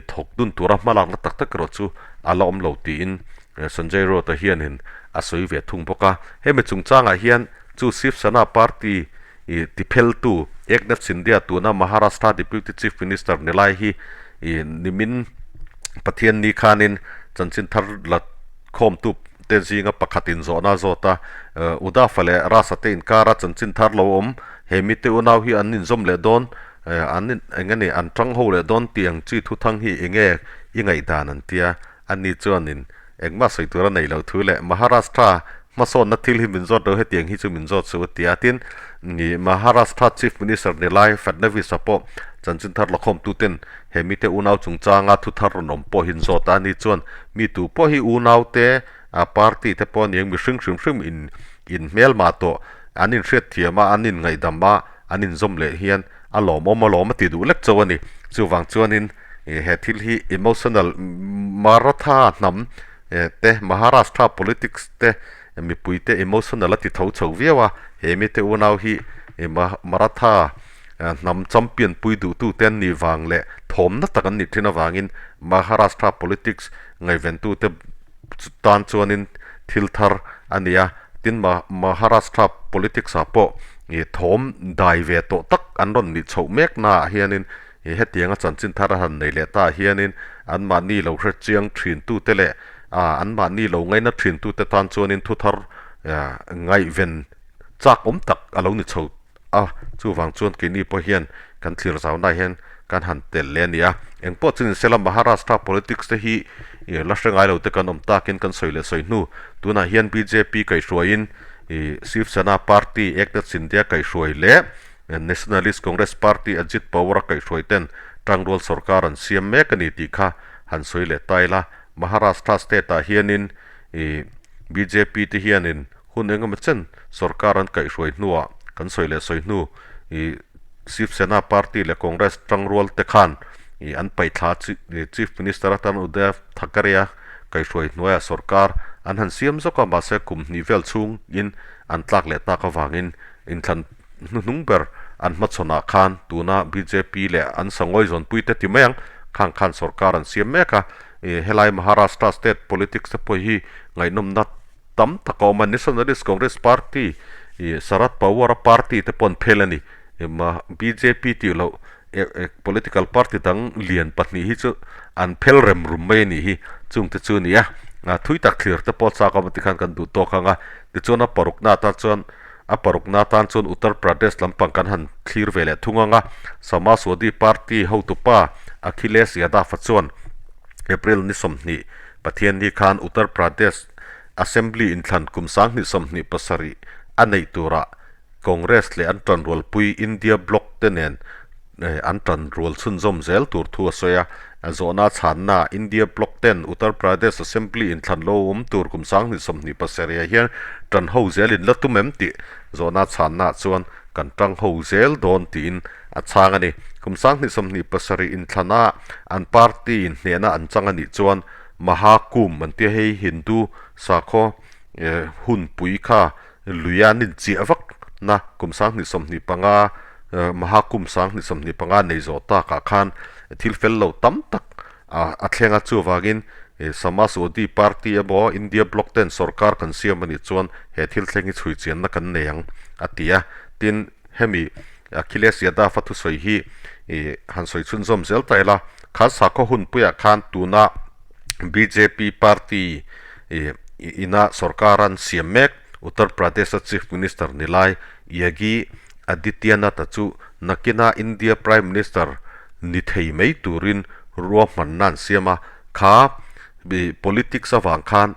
thawk dun tura hmalakna tak tak erawh chu a la awm lo tiin Sanjay Raut-a hianin a sawi ve thung bawk a. Hemi chungchangah hian chu Shiv Sena party I tipheltu Eknath Shinde tuna Maharashtra Deputy Chief Minister ni lai hi i nimin Pathianni khanin chanchin thar la khawmtu te zinga pakhat inzawhna a zawt a. Uddhava leh Rasa te inkara chanchin thar lo awm he mite unau hi an inzawm leh dawn an eng nge ni an tang ho leh dawn tih ang chi thuthang hi enge i ngaihdan an tia. Ani chuanin engmah sawi tur a neih loh thu leh Maharashtra hmasawnna thil hi min zawt lo hetiang hi chu min zawt suh a ti a. Tin, Maharashtra Chief Minister ni lai Fadnavis-a pawh chanchin thar lakhawmtuten he mite unau chungchanga thu thar rawn awm pawh hi an zawt a. Ani chuan mi tu pawh hi unaute party te pawh aniang mihring hrim hrim in inhmelmah tawh an inhriatthiam a, an inngaihdam a, an inzawm leh hian a lawmawm alawm a ti duh lek chauh a ni. Chuvang chuanin he thil hi emotional Maratha hnam te Maharashtra politics te mipui te emotional a ti tho chho viau a, he mite unau hi Maratha hnam champion pui duhtu te an nih vang leh thawmna tak an nih thin avangin Maharashtra politics ngaihventute tan chuanin thil thar a ni a, tin Maharashtra politics ah pawh ih thawm dai ve tawh tak an rawn nih chhoh mek naah hianin ih hetianga chanchin thar a han nei leh ta hianin anmahni lo hre chiang thin tute leh ah anmahni lo ngaina thin tute tan chuanin thu thar ngaihven chak awm tak a lo ni chho a, chuvang chuan keini pawh hian kan thlir zauna hian kan han tel leh a ni a. Engpawh chu nisela Maharashtra politics te hi ih la hre ngai lo te kan awm takin kan sawi leh sawi hnu. Tunah hian bjp kaihhruaiin ih Shiv Sena party Eknath Shinde-a kaihhruai leh Nationalist Congress Party Ajit Pawar-a kaihhruai ten tangrual sorkar an siam mek a ni tih kha han sawi leh ta ila. Maharashtra state-ah hianin ih bjp te hianin Hun engemaw chen sorkar an kaihhruai hnuah kan sawi leh sawi hnu ih Shiv Sena party leh Congress tangrual te khan ih an paihthla Chief Minister atan Uddhav Thackeray-a kaihhruai hnuaiah sorkar an han siam zawk a, mahse kum hnih vel chhungin an tlak leh tak avangin inthlan hnuhnung ber an hmachhawnah khan tuna bjp leh an sangawi zawnpui te ti mai ang khang khan sorkar an siam mek a, ih helai Maharashtra state politics te pawh hi ngaihnawmna Tam tak a awm a, Nationalist Congress Party ih Sharad Pawar-a party te pawh an phel a ni. Ema bjp tih loh political party dang lian pahnih hi chu an phel rem rum mai a nih hi. Chung te chu a ni a, thui tak thlir te pawh chak awm a tikhan kan duh tawk ang a. Tichuan a parukna atan chuan a parukna atan chuan Uttar Pradesh lampang kan han thlir ve leh thung ang a. Samajwadi Party hotupa Akhilesh Yadav-a chuan April ni 20 Pathianni khan Uttar Pradesh Assembly inthlan kum 2027 a neih turah Congress leh an tanrualpui India Bloc te nen an tanrual chhunzawm zel tur thu a sawi a. Zawhna chhanna India Bloc ten Uttar Pradesh Assembly inthlan lo awm tur kum 2027 ah hian tan ho zel in la tum em tih zawhna chhanna chuan kan tang ho zel dawn tiin a chhang a ni. Kum 2027 inthlana an party in hnehna an chang a nih chuan Mahakumbh an tia hei Hindu sakhaw hunpui kha lui a nin chiah vak na kum 2025 Mahakumbh 2025 nei zawh takah khan thil fel lo tam tak a thleng a chuvangin Samajwadi Party emaw India Bloc ten sorkar kan siam a nih chuan he thil thleng hi chhui chianna kan nei ang a ti a. Tin, hemi Akhilesh Yadav a thusawi hi han sawi chhunzawm zel ta ila, kha sakhaw hunpuiah khan tuna bjp party ina sorkar an siam mek Uttar Pradesh-a Chief Minister ni lai Yogi Adityanath-a chu nakina India Prime Minister ni thei mai turin ruahmanna an siam a, kha politics avang khan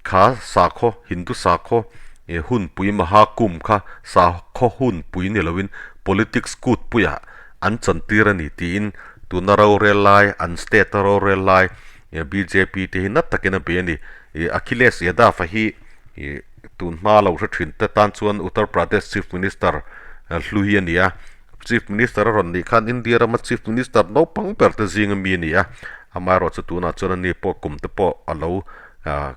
kha sakhaw, Hindu sakhaw hunpui Mahakumbh kha sakhaw hunpui ni loin politics kutpuiah an chantir a ni tiin tuna rorel lai, an state-a rorel lai bjp te hi nat takin a bei a ni. Akhilesh Yadav-a hi tun hma lo hre thin te tan chuan Uttar Pradesh Chief Minister hlui a ni a. Chief Minister a rawn nih khan India rama Chief Minister naupang ber te zinga mi a ni a, amaherawh chu tunah chuan ani pawh kum te pawh a lo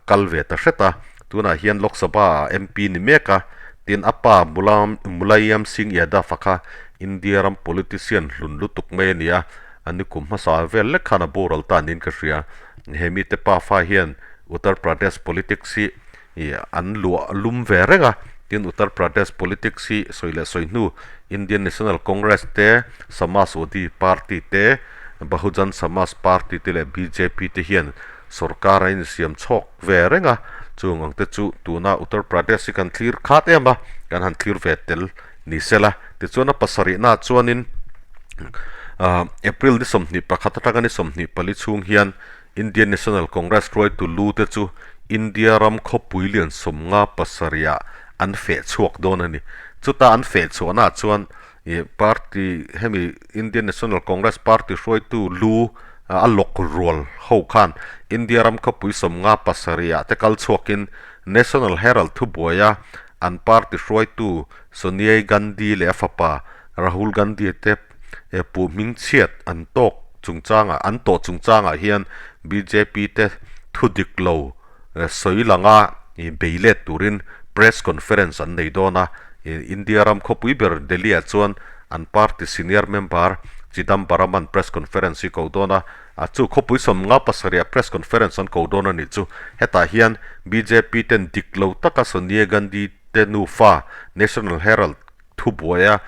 kal ve ta hret a, tunah hian Lok Sabha ah MP ni mek a, tin a pa Mulayam Singh Yadav a kha India ram politician hlun lutuk mai a ni a, a ni kum hmasa vel lek khan a boral ta niin ka hria. He mite pafa hian Uttar Pradesh politics hi Ih an luah lum ve reng a, tin Uttar Pradesh politics hi sawi leh sawi hnu Indian National Congress te, Samajwadi Party te, Bahujan Samaj Party te leh bjp te hian sorkar an insiam chhawk ve reng a, chung ang te chu tuna Uttar Pradesh hi kan thlir khat em a, kan han thlir ve tel ni sela. Tichuan a pasarihna chuanin April ni 21 atanga ni 24 chhung hian Indian National Congress hruaitu lu te chu India ram khawpui lian 57 ah an feh chhuak dawn a ni. Chuta an feh chhuahnaah chuan ih party hemi Indian National Congress party hruaitu lu a lawk rual ho khan India ram khawpui 57 ah te kal chhuakin National Herald thubuaia an party hruaitu Sonia Gandhi leh a fapa Rahul Gandhi te Puh hmingchhiat an tawk chungchangah an tawh chungchangah hian bjp te thu dik lo sawi langa bei let turin press conference an nei dawn a. India ram khawpui ber Delhi ah chuan an party senior member Chidambaram-a'n press conference hi ko dawn a, a chu khawpui 57 ah press conference an ko dawn a nih chu. Hetah hian bjp ten dik lo taka Sonia Gandhi te nufa National Herald thubuaia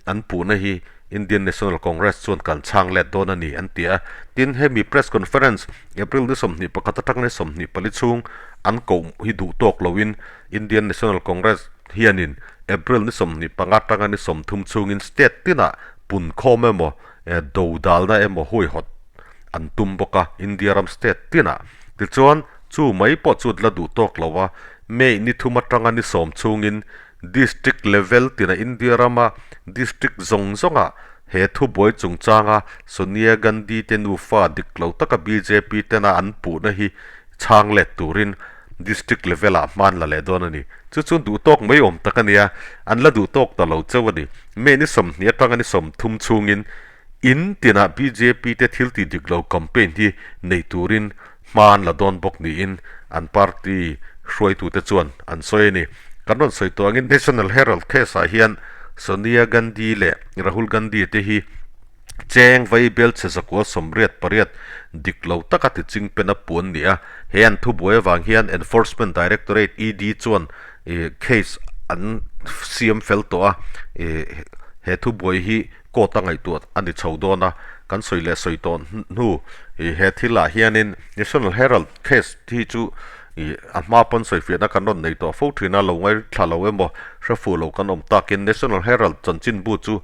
an puhna hi Indian National Congress chuan kan chhang let dawn a ni an ti a. Tin, hemi press conference April ni 21 atang ni 24 chhung an koh hi duh tawk loin Indian National Congress hianin April ni 25 atanga ni 30 chhungin state tinah punkhawm emaw dodalna emaw huaihawt an tum bawk a, India ram state tinah. Tichuan, chu mai pawh chu la duh tawk lo a, May ni thum atanga ni sawm chhungin District level tina India rama district zawng zawngah he thubuai chungchanga Sonia Gandhi te nufa dik lo taka bjp tena an puhna hi chhang let turin district level ah hman la leh dawn a ni. Chu chu duh tawk mai awm tak a nia, an la duh tawk ta lo chauh a ni. May ni 20 atanga ni 30 chhungin in tinah bjp te thil tih dik lo campaign hi nei turin hma an la dawn bawk niin an party hruaitute chuan an sawi a ni. Kan rawn sawi tawh angin National Herald case ah hian Sonia Gandhi leh Rahul Gandhi te hi cheng vai belchhe 188 dik lo taka ti chingpen a puan ni a. He an thubuai avang hian Enforcement Directorate, ED, chuan case an siam fel tawh a. He thubuai hi court a ngaihtuah a ni chho dawn a, kan sawi leh sawi tawh hnu he thilah hianin National Herald case hi chu ih a hma pawn sawifiahna kan rawn nei tawh fo thin a, lo ngaithla lo emaw hre fuh lo kan awm takin National Herald chanchinbu chu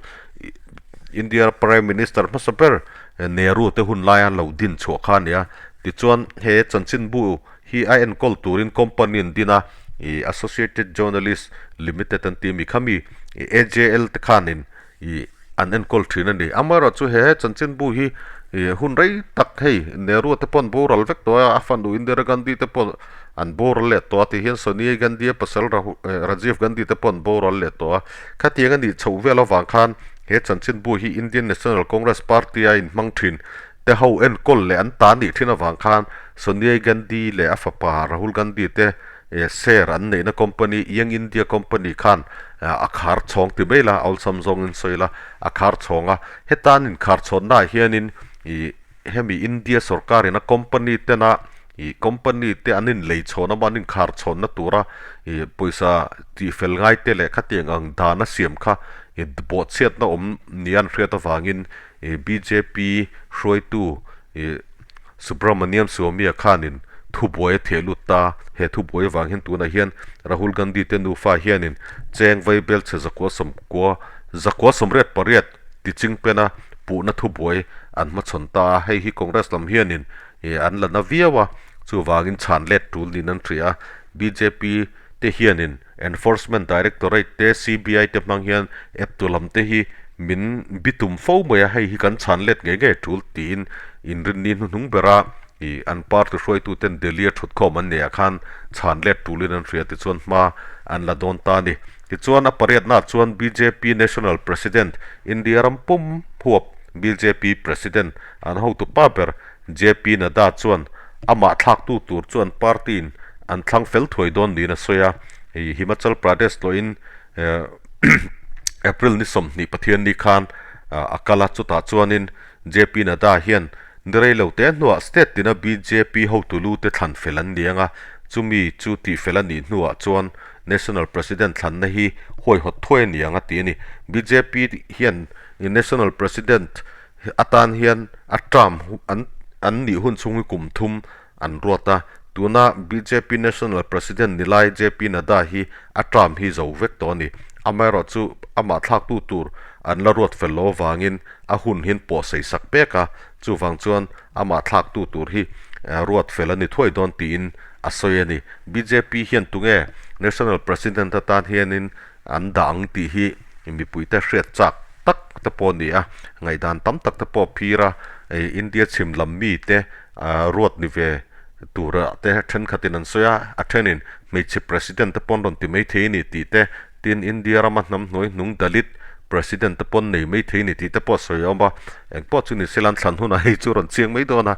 India Prime Minister hmasa ber Nehru te hun laia lo din chhuah kha a ni a, tichuan he chanchinbu hi a enkawl turin company an din a, ih Associated Journalist Limited an tih a mi kha mi AJL te khanin ih an enkawl thin a ni. Amaherawhchu he chanchinbu hi ih hun rei tak hei Nehru te pawh an boral vek tawh a, a fanu Indira Gandhi te pawh an boral leh tawh a tih hian Sonia Gandhi a pasal Rahu eh Rajiv Gandhi te pawh an boral leh tawh a. Khatiang a nih chhoh vel avang khan he chanchinbu hi Indian National Congress Party a inhmang thin te ho enkawl leh an ta nih thin avang khan Sonia Gandhi leh a fapa Rahul Gandhi te share an neihna company Young India company khan a khar chhawng ti mai la, awlsam zawngin sawi la, a khar chhawng a. Heta an inkhar chhawnnaah hianin ih hemi India sorkarin a company tena ih company te an inlei chhawn a maw an inkhar chhawnna tura ih pawisa tihfel ngai te leh khatiang ang dan a siam kha ih bawhchhiatna awm nia an hriat avangin ih bjp hruaitu ih Subramaniam Swamy-a khanin thubuai a theh lut ta. He thubuai avang hian tunah hian Rahul Gandhi te nufa hianin cheng vai belchhe 190, 188 ti chingpena puhna thubuai an hmachhawn ta a. Hei hi Congress lam hianin an la na viau a, chuvangin chhan let tul niin an hria a. Bjp te hianin Enforcement Directorate te, CBI te hmang hian eptu lam te hi min bitum fo mai a, hei hi kan chhan let ngei ngei tul tiin inrinni hnuhnung bera ih an party hruaitu ten Delhi a thutkhawm an neih ah khan chhan let tulin an hria tichuan hma an la dawn ta a ni. Tichuan a pariatnaah chuan bjp National President, India ram pum huap bjp President an hotu pa ber JP Nadda chuan amah thlaktu tur chu an party in an thlang fel thuai dawn niin a sawi a, hei Himachal Pradesh tlawhin April ni 20 Pathianni khan a kal a, chutah chuanin JP Nadda hian ni rei lo te hnuah state tina bjp hotu lu te thlan fel an ni ang a, chumi chu tihfel a nih hnuah chuan National President thlanna hi huaihawt thuai a ni ang a ti a ni. Bjp hian National President Atan hian a term an an nih hun chhung hi kum thum an ruat a, tuna bjp National President ni lai JP Nadda hi a term hi zo vek tawh a ni. Amaherawhchu amah thlaktu tur an la ruat fel lo avangin a hun hian pawh sei sak pek a, chuvang chuan amah thlaktu tur hi ruat fel a ni thuai dawn tiin a sawi a ni. Bjp hian tunge National President atan hianin an dah ang tih hi mipuite hriat chak tak te pawh a ni a, ngaihdan tam tak te pawh a phir a, India chhim lam mite ruat ni ve tura te thenkhatin an sawi a, a thenin hmeichhe president te pawh an rawn ti mai thei a ni tih te, tin India rama hnam hnuai hnung Dalit president te pawh an nei mai thei a ni tih te pawh a sawi a awm a, engpawh chu ni sela an thlan hunah hei chu rawn chiang mai dawn a,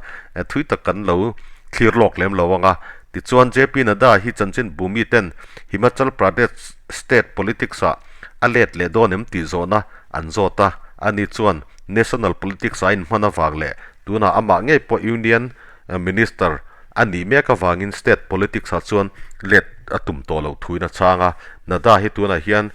thui tak kan lo thlir lawk lem lo ang a, tichuan JP Nadda hi chanchin bumi ten Himachal Pradesh State politics ah a let leh dawn em tih zawhna an zawt a, ani chuan National politics a inhman avang leh tunah amah ngei pawh Union Minister a nih mek avangin state politics ah chuan let a tum tawh loh thuin a chhang a. Nadda hi tunah hian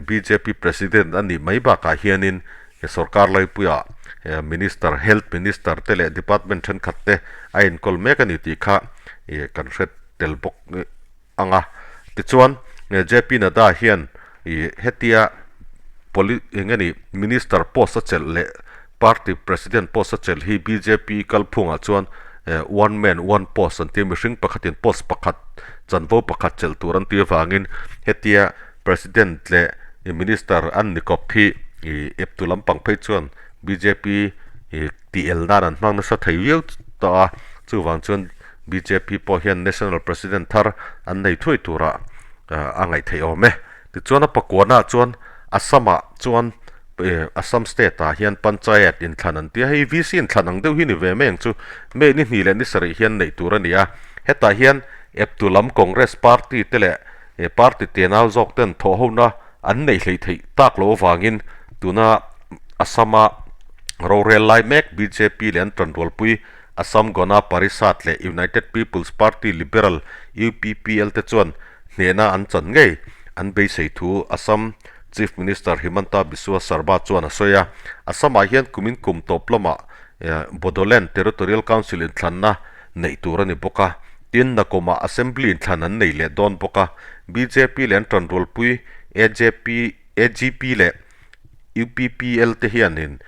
bjp President a nih mai bakah hianin sorkar laipuiah Minister, Health Minister te leh Department thenkhat te a enkawl mek a ni tih kha kan hre tel bawk ang a. Tichuan JP Nadda hian hetia poli eng nge ni Minister post a chelh leh Party President post a chelh hi bjp kalphungah chuan one man one post an tia mihring pakhatin post pakhat chanvo pakhat chelh tur an tih avangin hetia President leh Minister an ni kawp hi eptu lampang phei chuan bjp tih el nan an hmang nasa thei viau tawh a, chuvang chuan bjp pawh hian National President thar an nei thuai turah a ngaih theih awm e. Tichuan a pakuanah chuan Assam-ah chuan Assam state-ah hian Panchayat inthlan an ti a, hei VC inthlan ang deuh hi ni ve mai ang chu. May ni hnih leh ni sarih hian neih tur a ni a, hetah hian eptu lam Congress party te leh party tenau zawk ten thawhhona an neih hleih theih tak loh avangin tuna Assam-a rorel lai mek bjp leh an tanrualpui Assam Gana Parishad leh United People's Party Liberal, UPPL, te chuan hnehna an chan ngei an beisei thu Assam Chief Minister Himanta Biswa Sarma chuan a sawi a. Assam-ah hian kumin kum tawp lamah Bodoland Territorial Council inthlanna neih tur a ni bawk a. Tin, nakumah Assembly inthlan an nei leh dawn bawk a. Bjp leh an tanrualpui AJP, AGP leh UPPL te hianin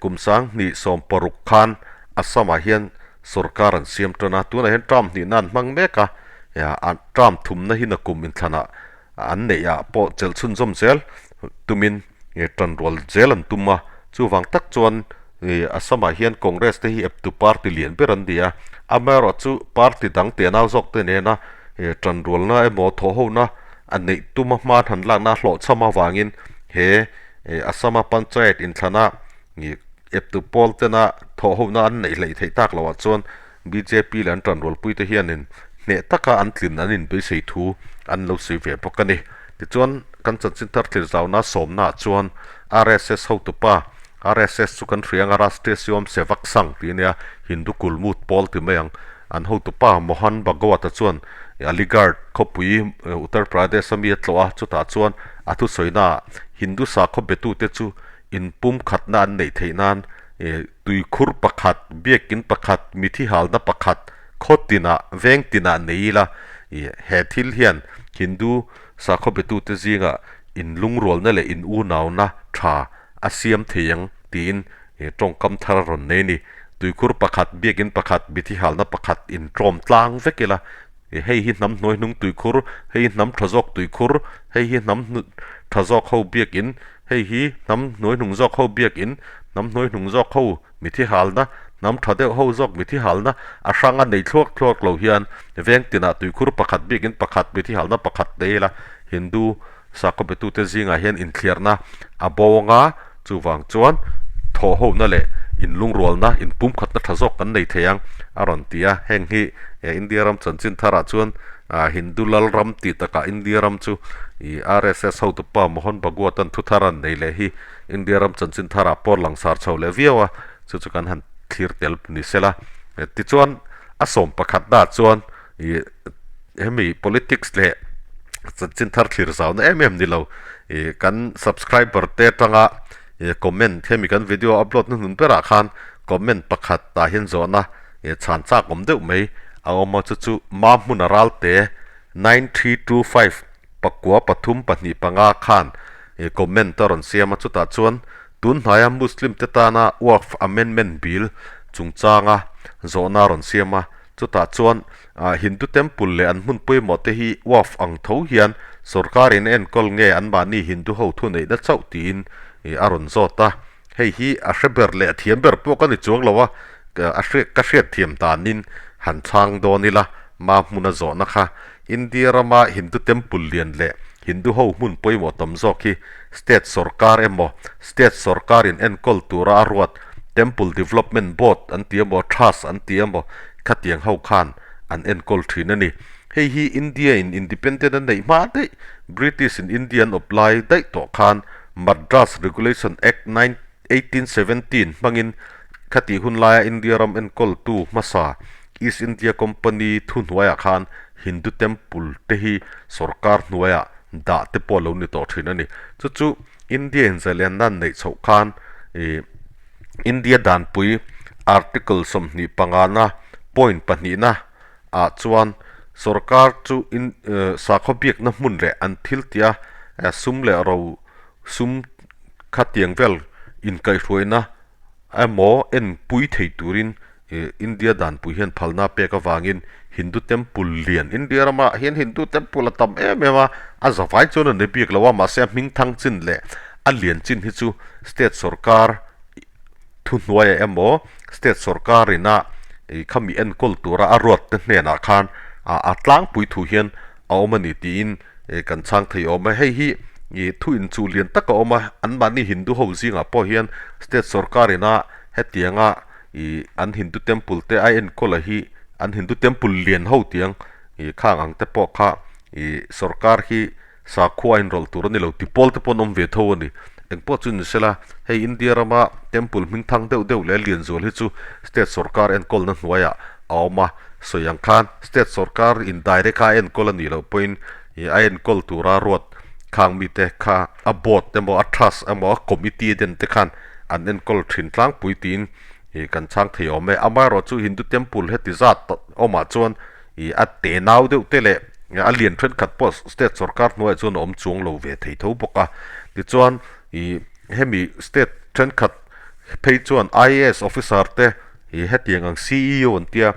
kum 2016 khan Assam-ah hian sorkar an siam tan a, tunah hian term hnihna an hmang mek a, term thumna hi nakum inthlanah an neih ah pawh chelh chhunzawm zel tumin tanrual zel an tum a, chuvang tak chuan Assam-ah hian Congress te hi eptu party lian ber an ni a, amaherawhchu party dang tenau zawk te nena tanrualna emaw thawhhona a neih tuma hma han lakna hlawhchham avangin he Assam-a Panchayat inthlana eptu pawl tena thawhhona an neih hleih theih tak loah chuan bjp leh an tanrualpui te hianin hneh taka an tlin an inbeisei thu an lo sawi ve bawk a ni. Tichuan kan chanchin thar thlir zauna sawmnaah chuan RSS hotupa RSS chu kan hria anga Rashtriya Swayam Sevak Sangh tih a nia, Hindu kulmut pawl ti mai ang. An hotupa Mohan Bhagwat-a chuan Aligarh khawpui Uttar Pradesh-a mi a tlawh a, chutah chuan a thusawinaah Hindu sakhaw betute chu inpumkhatna an neih theih nan tuikhur pakhat, biakin pakhat, mithi halna pakhat khaw tinah, veng tinah nei ila he thil hian Hindu sakhaw betute zingah inlungrualna leh in-unauna tha a siam thei ang tiin tawngkam thar a rawn nei a ni. Tuikhur pakhat, biakin pakhat, mithi halna pakhat intlawm tlang vek ila, hei hi hnam hnuai hnung tuikhur, hei hi hnam tha zawk tuikhur, hei hi hnam tha zawk ho biakin, hei hi hnam hnuai hnung zawk ho biakin, hnam hnuai hnung zawk ho mithi halna, hnam tha deuh ho zawk mithi halna a hranga nei thluak thluak lo hian veng tinah tuikhur pakhat, biakin pakhat, mithi halna pakhat nei ila Hindu Sakhaw betute zingah hian inthliarna a bo anga, chuvang chuan thawhhona leh inlungrualna, inpumkhatna tha zawk kan nei thei ang, a rawn ti a. Heng hi India ram chanchin tharah chuan Hindu lal ram tih takah India ram chu RSS hotupa Mohan Bhagwat-a'n thu thar an nei leh hi India ram chanchin tharah pawh langsar chho leh viau a, chu chu kan han thlir tel ni sela. Tichuan a sawm pakhatnaah chuan Hemi politics leh chanchin thar thlir zauna em em ni lo ih kan subscriber te atanga ih comment hemi kan video upload na hnun berah khan comment pakhat tah hian zawhna ih chhan chak awm deuh mai a awm a chu chu Mahmuna Ralte 9325 pakua pathum pahnih panga khan ih comment a rawn siam a chutah chuan tun hnaia Muslim te tana Waqf Amendment Bill chungchanga zawhna a rawn siam a. Chutah chuan Hindu temple leh an hmun pawimawh te hi Waqf ang tho hian sorkarin a enkawl nge anmahni Hindu ho thuneihna chauh tiin a rawn zawt a. Hei hi a hre ber leh a thiam ber pawh ka ni chuang lo a, a hriat ka hriat thiam danin han chhang dawn ila ma hmuna zawhna kha India rama Hindu temple lian leh Hindu ho hmun pawimawh tam zawk hi state sorkar emaw state sorkarin enkawl tura a ruat Temple Development Board an ti emaw Trust an ti emaw khatiang ho khan an enkawl thin a ni. Hei hi India in independent a neih hma daih British in India an awp lai daih tawh khan Madras Regulation Act. 1817 hmangin khatih hun laia India ram enkawltu hmasa East India Company thuhnuaiah khan Hindu temple te hi sorkar hnuaiah dah te pawh a lo ni tawh thin a ni. Chu chu India in zalianna an neih chhoh khan ih India danpui Article 25 na point pahnihna ah chuan sorkar chu in sakhaw biakna hmun leh an thil tia sum leh ro sum khatiang vel inkaihhruaina emaw enpui thei turin India danpui hian phalna pek avangin Hindu temple lian India ramah hian Hindu temple a tam em em a, a zavai chuan a ni bik lo a, mahse a hming thang chin leh a lian chin hi chu state sorkar thuhnuaiah emaw state sorkar ina ih khami enkawl tura a ruat te hnenah khan a tlangpui thu hian a awm a ni tiin kan chhang thei awm a, hei hi ih thu inchuh lian tak a awm a, anmahni Hindu ho zingah pawh hian state sorkar ina hetianga ih an Hindu temple te a enkawl a hi an Hindu temple lian ho tiang ih khang ang te pawh kha ih sorkar hi sakhua a inrawlh tur a ni lo ti pawl te pawh an awm ve tho a ni. Engpawh chu ni sela hei India rama temple hming thang deuh deuh leh lian zual hi chu state sorkar enkawlna hnuaiah a awm a, sawi ang khan state sorkar in direct a enkawl a nih loh pawhin ih a enkawl tura ruat khang mite kha a board emaw a trust emaw a committee den te khan an enkawl thin tlangpui tiin ih kan chhang thei awm e. Amaherawhchu Hindu temple heti zat awmah chuan ih a te nau deuh te leh a lian thenkhat pawh state sorkar hnuaiah chuan a awm chuang lo ve thei tho bawk a. Tichuan ih hemi state thenkhat phei chuan IAS officer te ih hetiang ang CEO an tia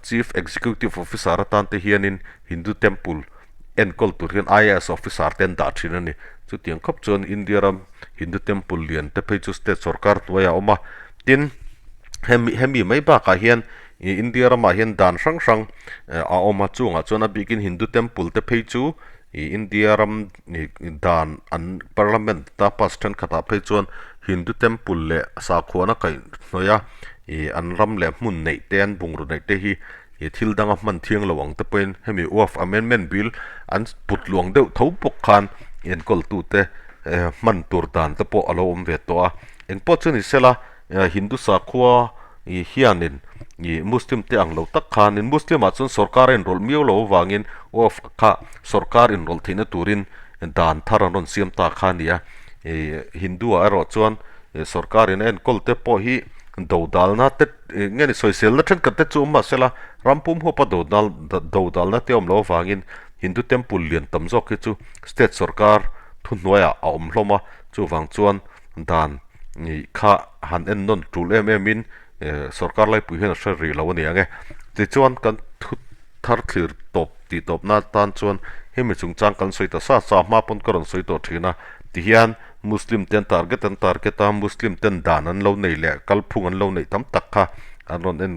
Chief Executive Officer atan te hianin Hindu temple enkawl tur hian IAS officer te an dah thin a ni. Chutiang khawp chuan India ram Hindu temple lian te phei chu state sorkar hnuaiah a awm a. Tin, hemi hemi mai bakah hian ih India ramah hian dan hrang hrang a awm a, chungah chuan a bikin Hindu temple te phei chu ih India ram ih dan an parliament ta pass thenkhatah phei chuan Hindu temple leh sakhuana kaihhnawih a ih an ram leh hmun neih te an bungraw neih te hi ih thil danga hman thiang lo ang te pawhin hemi Waqf Amendment Bill an put luang deuh tho bawk khan enkawltute hman tur dan te pawh a lo awm ve tawh a. Engpawh chu ni sela Hindu sakhua ih hianin ih Muslim te ang lo tak khanin Muslim ah chuan sorkar a inrawlh miau lo avangin Waqf kha sorkar inrawlh theihna turin dan thar an rawn siam ta kha a ni a. Ih Hindu ah erawh chuan sorkar in a enkawl te pawh hi dodalna te nge ni sawiselna thenkhat te chu awm mahsela ram pum huapa dodal dodalna te awm loh avangin Hindu temple lian tam zawk hi chu state sorkar thuhnuaiah a awm hlawm a, chuvang chuan dan kha han en nawn tul em em in sorkar laipui hian a hre rih lo a ni ang e. Tichuan kan thu thar thlir tawp tih tawpna atan chuan hemi chungchang kan sawi ta sa sa hma pawn ka rawn sawi tawh thin a, tihian Muslim te an target an target a, Muslim ten dan an lo nei leh kalphung an lo neih tam tak kha an rawn en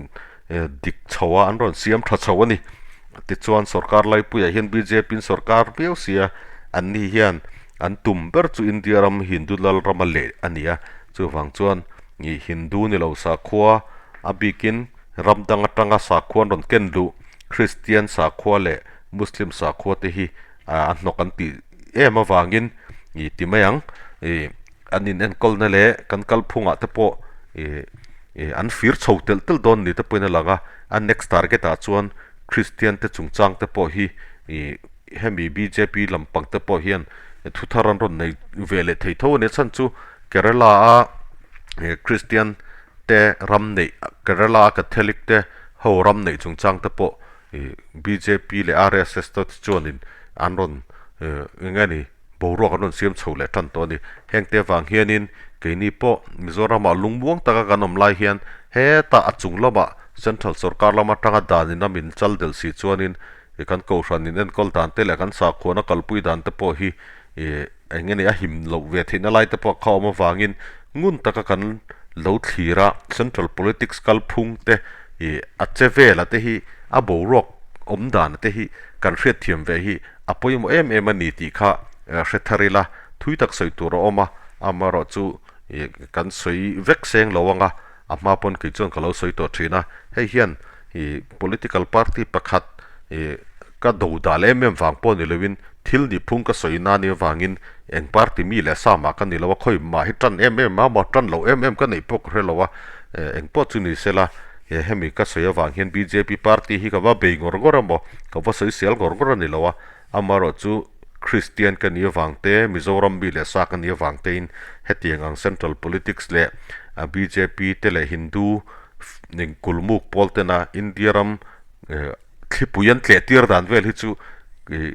dik chho a, an rawn siam tha chho a ni. Tichuan sorkar laipuiah hian bjp in sorkar viau sia, anni hian an tum ber chu India ram Hindu lal rama leh a ni a, chuvang chuan ih Hindu ni lo sakhua a bikin ram dang atanga sakhua an rawn ken luh Christian sakhua leh Muslim sakhua te hi a hnawk an tih em avangin ih ti mai ang ih an inenkawlna leh kan kalphungah te pawh ih ih an fir chho telh telh dawn ni te pawhin a lang a, a next target ah chuan Christian te chungchang te pawh hi ih hemi bjp lampang te pawh hian thu thar an rawn nei ve leh thei tho a ni a chhan chu Kerala a ih Christian te ram neih Kerala a Catholic te ho ram neih chungchang te pawh ih bjp leh rss te chuanin an rawn ih eng nge ni boruak an rawn siam chho leh tan tawh a ni. Heng te avang hianin keini pawh Mizoramah lungmuang taka kan awm lai hian hetah a chung lamah Central sorkar lam atanga danin a min chal delh si chuanin ih kan kohhran in enkawl dan te leh kan sakhuana kalpui dan te pawh hi ih eng nge ni a him loh ve theihna lai te pawh kha awm avangin ngun taka kan lo thlir a Central politics kalphung te ih a che vela te hi a boruak awm dan te hi kan hriatthiam ve hi a pawimawh em em a ni tih kha hre thar ila thui tak sawi tur a awm a, amaherawh chu ih kan sawi vek seng lo ang a, a hma pawn kei chuan ka lo sawi tawh thin a, hei hian ih political party pakhat ih ka do dal em em vang pawh ni loin. Thil nihphung ka sawi na nih avangin eng party mi leh sa mah ka ni lo a, khawi mah hi tan em em a maw tan loh em em ka neih pawh ka hre lo a, eng pawh chu ni sela hemi ka sawi avang hian bjp party hi ka va bei ngawr ngawr a maw, ka va sawi sial ngawr ngawr a ni lo a, amaherawh chu Kristian ka nih avang te, Mizoram mi leh sa ka nih avang tein hetiang ang central politics leh bjp te leh Hindu kulmuk pawl tena India ram Thlipui an tleh tir dan vel hi chu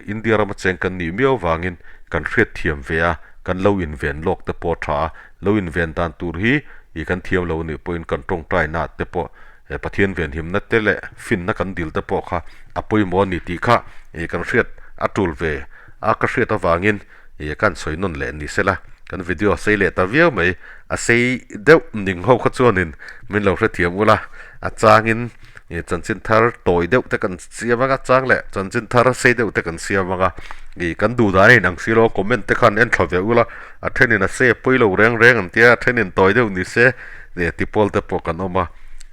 India rama cheng kan nih miau vangin kan hriat thiam ve a, kan lo inven lawk te pawh a tha a, lo inven dan tur hi ih kan thiam lo anih pawhin kan tawngtaina te pawh Pathian venhimna te leh finna kan dil te pawh kha a pawimawh a ni tih kha ih kan hriat a tul ve a, ka hriat avangin ih kan sawi nawn leh ni sela kan video a sei leh ta viau mai, a sei deuh ning ho kha chuanin min lo hrethiam ula a changin. Ih chanchin thar tawi deuh te kan siam anga chang leh chanchin thar sei deuh te kan siam anga ih kan duh dan a inang si lo a comment te khan en thla ve ula a thenin a se pawi lo reng reng an tia a thenin tawi deuh ni se ih ti pawl te pawh kan awm a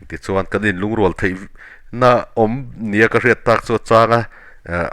tichuan kan inlungrual theih na awm nia ka hriat tak chu a chang a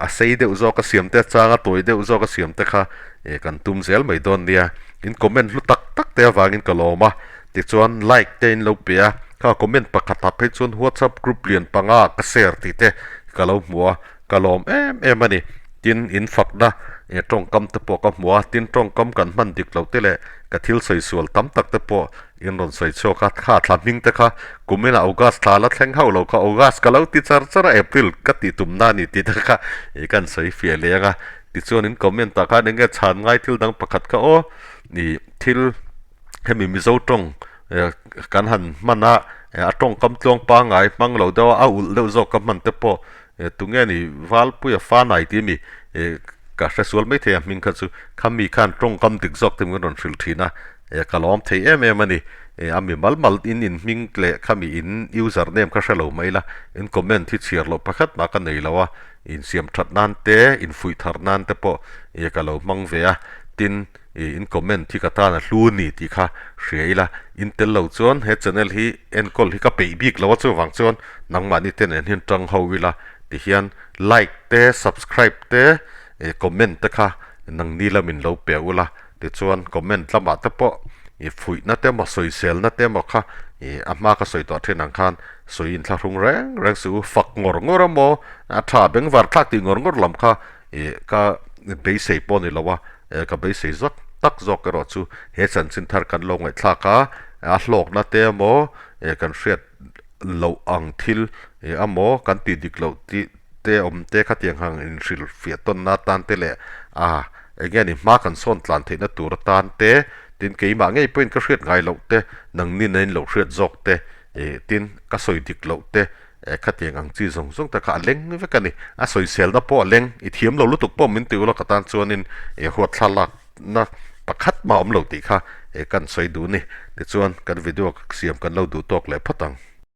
a sei deuh zawk a siam te a chang a tawi deuh zawk a siam te kha ih kan tum zel mai dawn nia in comment hlu tak tak te avangin ka lawm a. Tichuan like te in lo pe a, kha comment pakhat ah phei chuan whatsapp group lian panga ka share tih te ka lo hmu a, ka lawm em em a ni. Tin in fakna eh tawngkam te pawh ka hmu a, tin tawngkam kan hman dik loh te leh ka thil sawi sual tam tak te pawh in rawn sawi chhuak a, kha thla hming te kha kum inah August thla la thleng hauh lo kha August ka lo ti char char a, April ka tih tum na a ni tih te kha ih kan sawi fiah leh ang a. Tichuan in comment ah khan eng nge chhan ngai thil dang pakhat kha aw ih thil. Hemi Mizo tawng kan han hman a, a tawngkam tluang pangngai hmang lo deuh a, a ulh deuh zawk ka hman te pawh tunge ni Valpuia Fanai tih ami ka hre sual maithei a hming kha chu khami khan tawngkam dik zawk te min rawn hrilh thin a, ka lawm thei em em a ni. A mi mal mal in in hming leh khami in user name kha hre lo mai ila in comment hi chhiar loh pakhat mah ka nei lo a, insiam that nan te infuih thar nan te pawh ka lo hmang ve a, tin. Ih in comment hi ka tan a hlu ni tih kha hria ila, in tel lo chuan he channel hi enkawl hi ka peih bik lo a chuvang chuan nangmahni te nen hian tang ho ila tihian like te subscribe te ih comment te kha nangni lamin lo pe ula tichuan comment lamah te pawh ih fuihna te emaw sawiselna te emaw kha ih a hma ka sawi tawh thin ang khan sawi inthlahrung reng reng suh u fak ngawr ngawr emaw a tha bengvar thlak tih ngawr ngawr lam kha ih ka beisei pawh a ni lo a. Ka beisei zawk tak zawk erawh chu he chanchin thar kan lo ngaihthlak a, a hlawkna te emaw kan hriat loh ang thil emaw kan tih dik loh tih te awm te khatiang hang inhrilh fiah tawnna atan te leh a eng nge ni hma kan sawn tlan theihna tur atan te tin keimah ngei pawhin ka hriat ngai loh te nangnin a in lo hriat zawk te tin ka sawi dik loh te Eh khatiang ang chi zawng zawng te kha a leng vek a ni. A sawiselna pawh a leng. I thiam lo lutuk pawh min ti ula ka tan chuanin eh huat thlalak na pakhat mah a awm lo tih kha eh kan sawi duh a ni. Tichuan kan video siam kan lo duh tawk leh phawt ang.